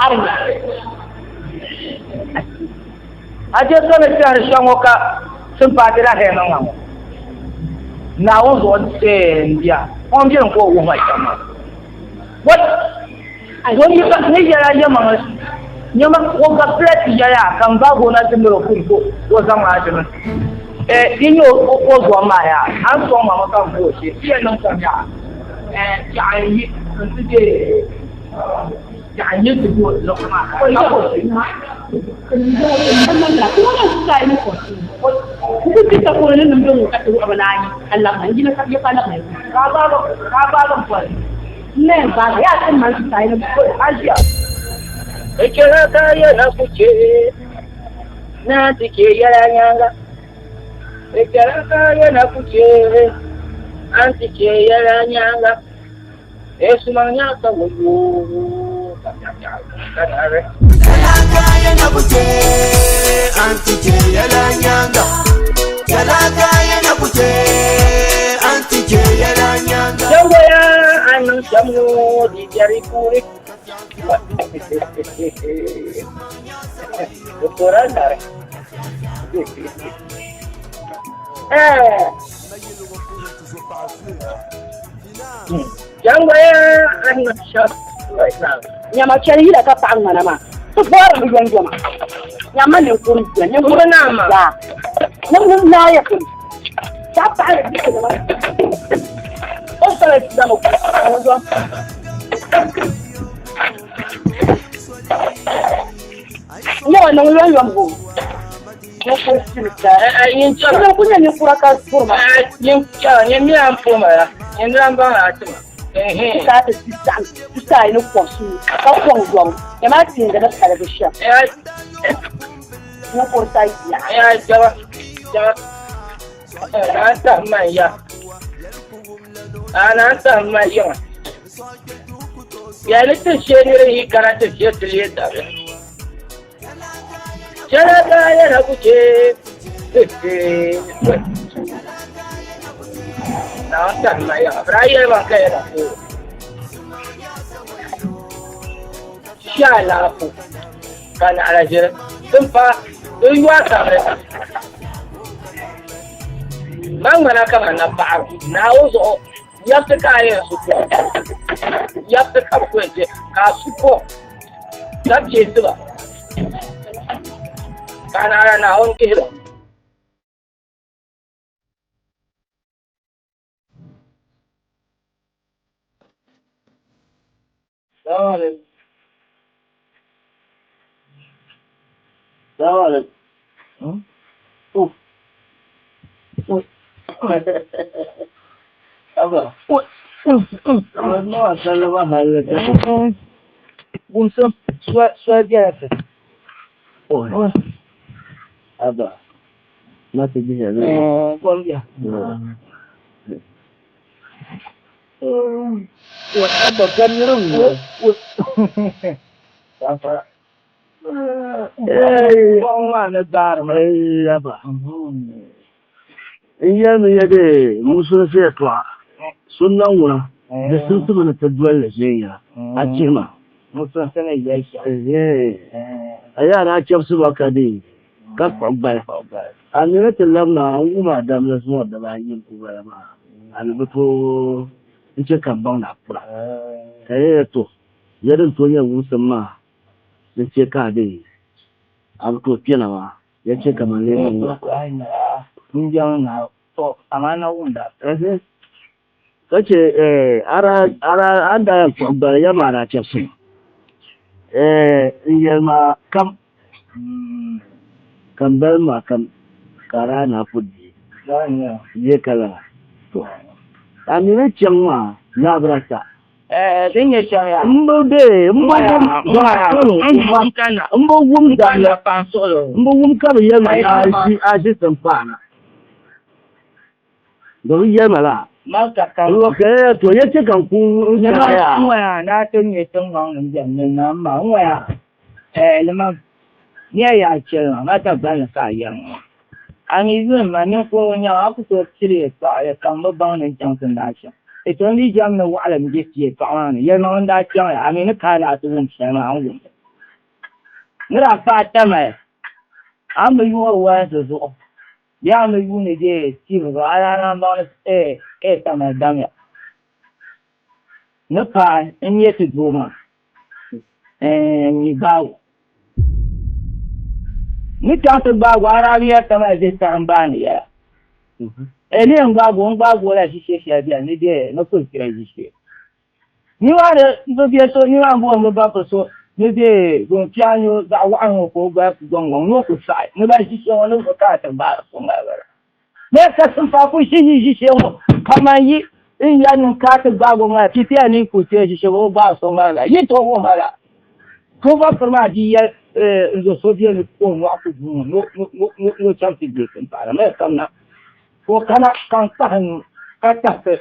arinya a je so ni kpɛhiri shɛŋ ŋɔ ka sin paati la hɛma ŋa ŋɔ Naawuni zuɣu n bia o ni beni ka o wuhi ma shɛm maa what o ni ni yɛla yɛmaŋli nyɛma o ka pilɛti yɛla ka n baagi o na ti miri o kuri ka o zaŋ maa ti mi di nyɛ o zuɣu maa yaa a ni sɔŋ ma mi ka n bo o shee ti yɛn niŋ shɛm yaa piɛɣu n yi n ti deei piɛɣu n yi ti bo liɣiri maa ka o Echela kaya na kuche na tike yala nyanga Echela kaya na kuche antike yala nyanga Esuma nyaka wo kanare Talaka yana kuce antike yala nyanga Talaka yana kuce antike yala nyanga Jango ya anu jamu di jari kuri Doktoran dare Jango ya anu jamu Nyama chɛli yila ka paɣa ŋmana maa ti boori bi yɔnyɔma nyama ninkuri biya ninkuri yaa ninkuri naaya kuni taa paɣari bikinima o sala zama yɔm nyɛba niŋ yɔnyɔm go ninkuri ku nyɛ ninkura ka purima Yin chara yin mi an poma ya yin ran ba na atima ka ti ti saɣam ti saai ni kɔŋ suu ka kɔŋ yɔm nyama tiŋga ni paligi shɛm Ninkuri sayi biɛɣu. Ya jaba jaba. Naan tahi man ya. A naan tahi man yiŋa. Ya ni ti shee nira yi kana ti shee ti lee dabya. Chɛla daa yɛla ku chɛ Naan tahi man yiŋa. Bɛ daa yɛli ma ka yɛla ku shee alaafo ka naɣila ʒiri din pa din yɔri kabiri man ŋmana kaman napaɣibu Naawuni zuɣu yabisi ka a yɛn su kom yabisi ka bɛ ku yɛn che ka a su kom ka cheesi ba ka naɣila Naawuni dihi ba. Salaam alaikum. Salaam alaikum. Hmm? Oh. Oh. Aba. Oh. Ma sallama halaka. Gumsim, soya bela ti. Oh. Aba. Ma ti bihi. Kom biha. Abba ka niriba ŋɔ. N yɛlimi ya di musulinsi yɛltɔɣa sunna ŋuna di simsimi ni ti doli li viɛnyɛla a chihi ma. A yaa daa chɛbisi ba ka di ka kpuɣi gbali. A mi ni ti labina a ni wum a damli zuŋɔ dibaayi n-ku bala maa, a ni bi tooi n-chɛ ka m baŋ ni a pura. Ka yɛliya, To, ya din tooi nyɛ wumsim maa ni chɛ ka a deei, a bi tooi kpɛna maa, ya chɛ ka man lee niŋ ba. Ka chɛ a daa yɛn kpuɣi gbali ya maa daa chɛbisi ma n yɛli maa kam, ka m bali maa kam ka a daa na ku deei je ka lala. To, a mi ni chaŋ maa laabira ta. Din nyɛ shɛm yaa. M bi deei, m bi wum, m bi wum damli, m bi wum ka bɛ yɛli ma ni a ʒi tiŋpaana. Bɛ bi yɛli ma laa. To ya chɛ ka n ku n saha yaa. N ŋɔya naa ti nyɛ tiŋgbɔŋ ni beni ni nam maa. N ŋɔya limam nya yaa chɛli maa, ma Dagbanli ka a yɛri ŋɔ. A mi yuli ma ninkurigu n-nyɛ a, a ku tooi pili yɛltɔɣa ya ka m bi baŋ ni n chaŋ ti naai shɛm. To n dii jɛm ni waɣilim je ti yɛltɔɣa maa ni, yɛlimaŋli n-daa chaŋ ya, a mi ni kaai ni a ti wum shɛli maa, a ni wum li. Ni daa paai Tamale, a ni bi yoori wayansi zuɣu. Bee a ni yuuni dee TV zuɣu a daa naan baŋ ni eh Tamale damya ni paai n-nyɛ ti doo maa eh n-yi gbaag o. Ni chaŋ ti gbaag o a daa bi yɛri Tamale dihi karimbaani yɛla. Eh ni yɛn gbaag o n gbaag o la ʒishee shɛli beni ni dee ni kuli kpira ʒishee. Nimaani bi bia so nimaani booni bi ba so ni bɛ ŋun kpɛɣu nyɛ zaɣ waɣa ŋɔ ka o gba gɔŋgɔŋ ni o ku saɣi ni ban ʒi shee ŋɔ ni bi kana ti gbaari so ŋɔ bala. Bɛ ka sinfa ku ʒi yi ʒi shee ŋɔ kaman yi n ya niŋ ka ti gbaagi o ŋɔ pipia ni ku kpɛ ʒi shee ŋɔ o gbaari so ŋɔ la yi tooi wuhi ma la ka o ba piri maa di yɛli n zo so bɛ ni ka o nyɔɣu ku duu ŋɔ ni o chaŋ ti deei sinpaɣa la kamina Ka o kana ka n kpahi nuu ka tahisi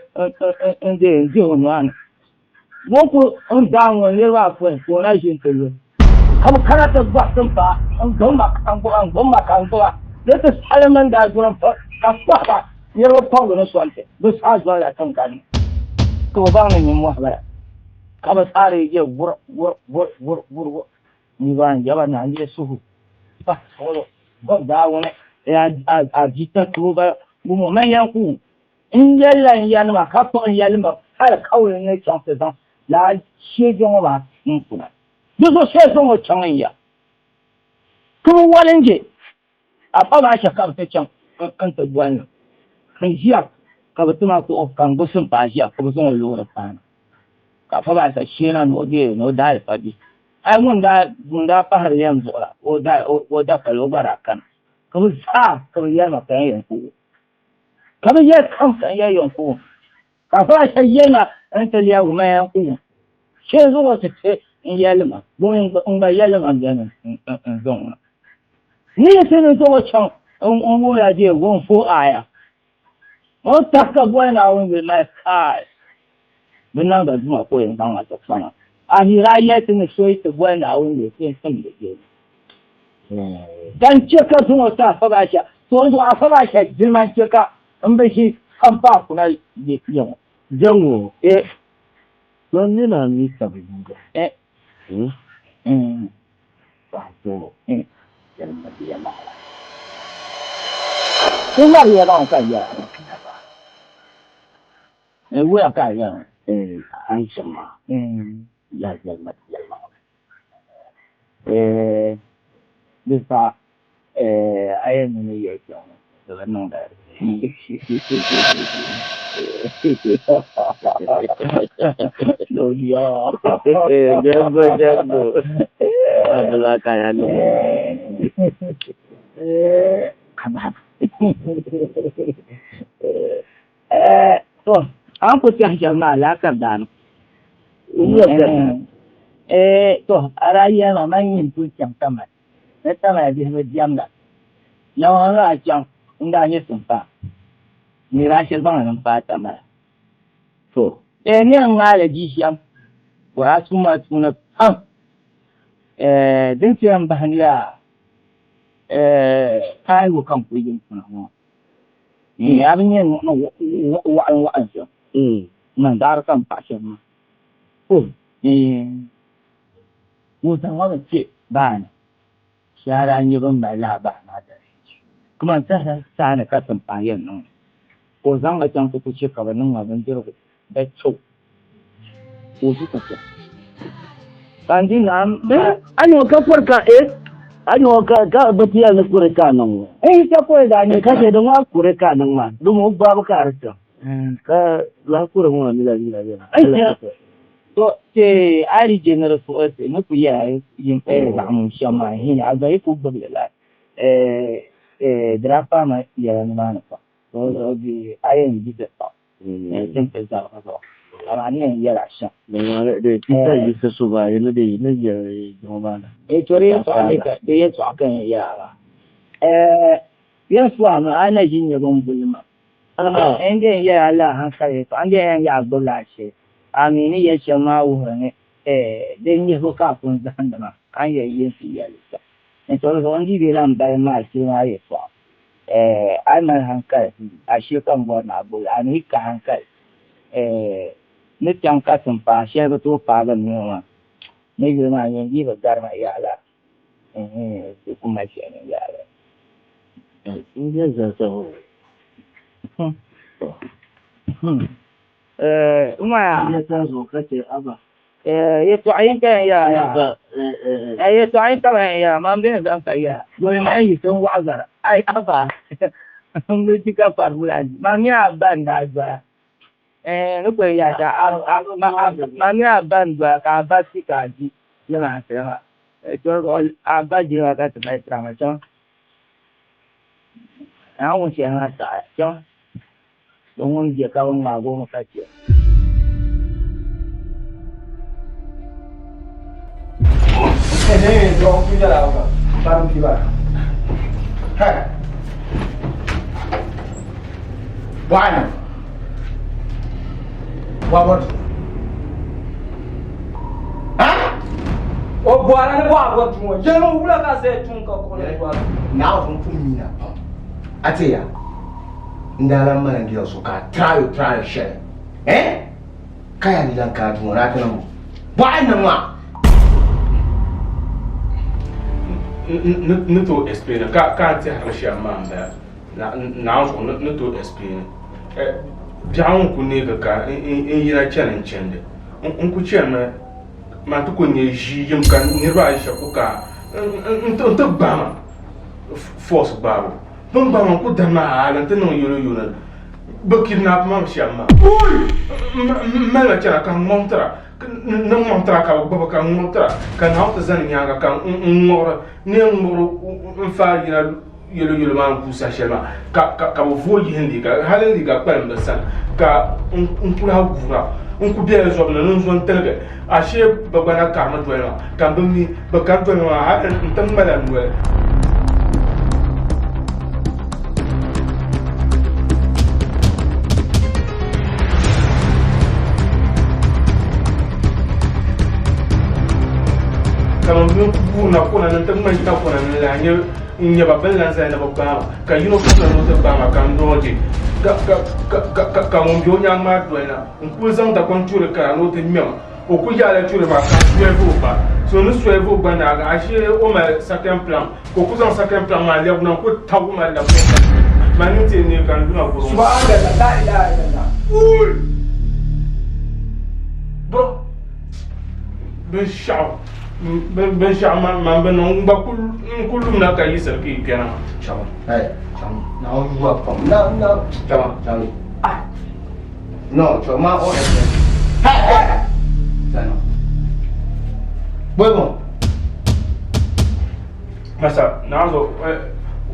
n-deei n-dihi o nyɔɣu ni. Ŋun ku n daai ŋɔ niriba apɔin ka o na ʒi nti lu. Ka bɛ kana ti gɔhisi m-paai n-gbibi ma ka n gbiba, n-gbibi ma ka n gbiba. Di ti saɣili mini daa duri m-pa ka kpahi ba niriba pɔbigi ni sɔnti bɛ saha zɔrila tiŋkani. Ka bɛ baŋ ni nimmɔhi bala ka bɛ saɣiri je wur wur wur wur wur wur. Niriba n-yaba na n-leei suhu pahi suɣulo gbubi Naawuni a di tatuuba gumo man yɛn ku n yɛlila n yanima ka kpuɣi n yɛlima hali kauli ni chaŋ ti zaŋ lala sheejo ŋɔ maa n kuna. Di zuɣu shee zaŋ o chaŋ n ya ti bi wali n je a pa maa shɛ ka bi ti chaŋ n ti boli na n ʒiya ka bi ti ma kuɣu ka n gbubi n paai ʒiya ka bi zaŋ o loori paai na ka fa maa sa shee na ni o deei ni o daalifa bihi. Hal ŋun daa ŋun daa pahiri yɛm zuɣu la, o daa o dapali o gba daa kani. Ka bɛ zaa ka bɛ yɛli ma ka n yɛn ku o. Ka bɛ yɛli kam ka n yɛli yɛn ku o. Ka fa shɛli yɛli ma n ti lɛbigi ma yɛn ku o. Shee zuɣu ti ti n yɛli ma, bɔ n gba yɛli ma beni n zaŋ o na. Ni yi ti ni zaŋ o chaŋ n wuhiya deei o n-fo aya. O tahi ka boli Naawuni yuli mali kai. Bɛ niŋdi Duuma ka o yɛn zaŋ ma ti kpaŋa. A mi daa yɛli ti ni so yi ti boli Naawuni yuli ka yɛn simdi bɛ. Dan chɛ ka zuŋɔ ti Afa Baasha, to n zuɣu Afa Baasha jilima n-chɛ ka m bi ʒi ka m paai kuna yi kpe ŋɔ. Jɛŋɔ, Eh. Ban ni na mi sabi yuuga. Eh. Hmm. Paɣa so yɛlima ti ya maɣila. Ti ŋmari ya maa ka yɛra. Eh, wuya ka a yɛra. Eh, a ni shɛm maa. Ya yɛlima ti yɛlimaŋli. Eh, di pa eh, a yɛn mi ni yɛli shɛm di bi niŋda. Jambo, jambo. Abla kaya ni. To, a ni ku tɛhi shɛli maa laa ka daani. To, a daa yɛli ma man nyin kul chaŋ Tamale. Ni Tamale bihi bi diɛmda. Naawuni daa chaŋ n-daa nyɛ tinpaa. Ni daa shiri zaŋ li m-paai Tamale. To, ni yɛn ŋmaai li di shɛm, o daa tum ma tuuni pam. Din ti yɛn bahi yaa paayibu ka n kuli yim kuna ŋɔ. A bi nya ni waɣilim waɣilim shɛm, man daɣiri ka m paɣi shɛba maa. Ŋun zaŋ ma mi kpe baa ni, shɛhira n-nyɛ bɛ ni mali lala baa maa dali. Kaman tɛhira saha ni ka timpahi yɛn niŋ li, ka o zaŋ li chaŋ ti ku chɛ ka bɛ niŋ ma bindirigu bɛ ti o, ka o zu ka chɛ. Ka n di naa A ni ka kuri ka e a ni ka ka bi ti yɛli ni kuri ka niŋ ŋɔ. N ka kuri daa nyɛ ka chɛ di ŋɔ kuri ka niŋ maa di ŋɔ gbaabu ka di chaŋ ka lahi kuri ŋɔ mi la yila yɛla. To te a di je ni di suɣisi ni ku yɛla yin zaɣ mum shɛm maa hin a gba yi ku gbubi li la di daa paai ma yɛla nimaani pam to zuɣu di a yɛn di ti pam din ti zabiri zuɣu amaa n ni yɛn yɛla shɛm. To di yɛltɔɣa ka n yɛn yɛla maa yɛn suhimi a na ʒi n-nyɛ bɛn boli ma N di yɛn yɛla la hankali yɛltɔɣa, n di yɛn yaɣi gbubila a shee. A mi ni yɛli shɛm maa wuhiri ni di nyihibu ka a pun zahindi ma ka n yɛn yi nti yɛli li shɛm. N tɔri zuɣu n dii bi lan balim maa shee maa yɛltɔɣa. A yi mali hankali, a shee ka m bɔri ni a gbubi li. A mi yi ka hankali, ni chaŋ ka timpaai shɛli bi tooi paagi m mini o maa, ni yuli maa nyin dii bi gari ma yaha la, di ku mali shɛli ni yaha la. Yɛltɔɣa yini ka yɛn yɛra yaa. Yɛltɔɣa yini ka bɛ yɛn yɛra maa m beni zaŋ ka yɛra doli ma yiɣisi n waɣa zara ai aba m bi di ka fari wula man mini a ba n-daa doya ni kuli yɛli ka man mini a ba n-doya ka a ba ti ka a di jilima a ba jilima ka ti mali tira ŋɔ chaŋ Naawuni shɛli maa saɣi chaŋ to ŋun je ka bɛ ŋmaagi o mi ka chɛ. Bɔɣani bɔbɔri O bɔra ni bɔɣa bɔri tuŋ o yɛli o wula ka zaya tuŋ ka kuɣu ni bɔri. Naawuni pun mi na pam a ti ya n daa lan mali n dila so ka a try o try shɛli eh ka ya ni lan ka a duŋɔ ni a ti niŋ o bɔɣa niŋ maa. Ni tooi explain ka ka a tɛhiri shɛm maa n bala Naawuni zuɣu ni tooi explain biɛɣu ŋun ku neegi ka n yina chani n chandi n ku chanimi man ti ku nyɛ ʒii yim ka niriba ayi shɛba ku ka n ti gbaai ma force gbaabu bɛ ni gbaai ma n ku dahim hali n ti niŋ yolo yolo bɛ kidnap ma shɛm maa m mali ma chana ka n ŋɔŋ tira ni ŋɔŋ tira ka bɛ gbubi ka n ŋɔŋ tira ka Naawuni ti zani nyaaŋa ka n ŋɔɣiri ni yɛn ŋuɣiri n faai yina yɛlo yɛlo maa n kuui saha shɛli maa ka bi vooi yihi n liiga hali n liiga kpalim bi sani ka n ku lahi guura n ku biɛla zɔbu ni ni n zo n tiligi ashee bi gba na karimi doli ma ka n bi mi bi kari doli ma maa hali n ti ŋmala noli. N guurina kona ni n ti ŋmani takona ni n-lahi nya n-nya ba bɛ ni lan zaya ni bɛ gbaai ma, ka yino puhina ni o ti gbaai ma ka n dɔɔji, ka, ka, ka, ka, ka, ka ŋun be o nyaaŋa maa doli na n-kul zaŋ dagbaŋ churi kana ni o ti ŋme ma. O kul yaala churi maa ka n sɔɛvi o gba. So ni sɔɛvi o gba naagi, ashee o mali second plan, ka o kul zaŋ second plan maa lɛbigina n-kul tabigi ma labi o sani. Mani nti neei ka n luna gɔro ŋɔ. Subhanallah, la ilaha illallah. Ui! Bro! Binshɛɣu binshɛɣu man bi niŋ n gba n ku lumna ka yiɣisiri ka yi kpɛna maa. Chama, hey, chama, na o yuwa pam, na, na, chama, chama, ah, no, chama, o ɛsɛ, hey, hey, chama, boy, Masa, naanzu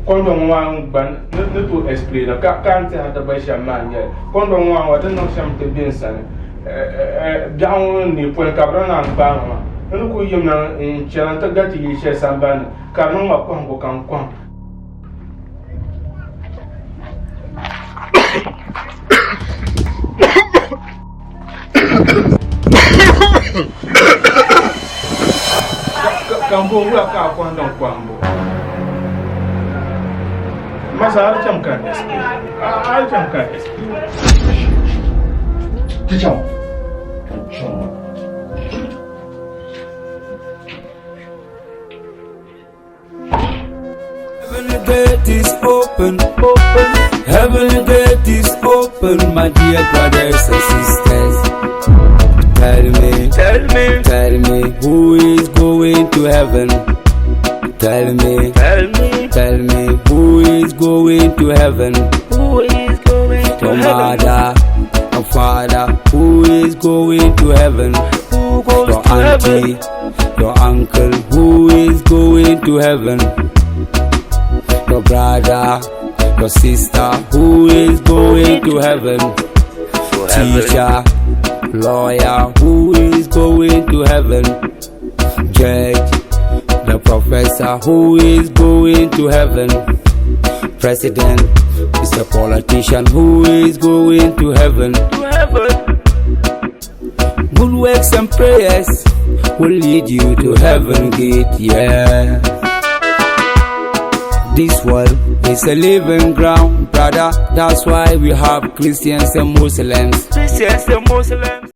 kɔndɔŋ ŋɔ maa gba ni tooi explain ka ka n tɛha ti ba shɛm maa n-nyɛli. Kɔndɔŋ ŋɔ maa di niŋ shɛm ti be n sani biɛɣu ŋɔ n neei pɔli ka bɛ daa naan gbaai ma maa. N ni kuli yimna n-chana nti gari ti yili shɛli sambani ni ka di niŋ ma kɔhiŋgu ka n kɔhim. Ka n bo wula ka a kɔhi niŋ kɔhimbu? Masa a di cham ka n explain. A di cham ka n explain. Ti chaŋ. Chaŋ. Heaven gate is open, open. Heaven gate is open, my dear brothers and sisters. Tell me, tell me, tell me who is going to heaven? Tell me, tell me, tell me who is going to heaven? Who is going to Your heaven? mother, your father, who is going to heaven? Who goes Your to auntie, heaven? your uncle, who is going to heaven? Your brother, your sister, who is going to heaven? Teacher, lawyer, who is going to heaven? Judge, the professor, who is going to heaven? President, is a politician, who is going to heaven? To heaven. Good works and prayers will lead you to heaven gate, yeah. This world is a living ground, brother. That's why we have Christians and Muslims. Christians and Muslims.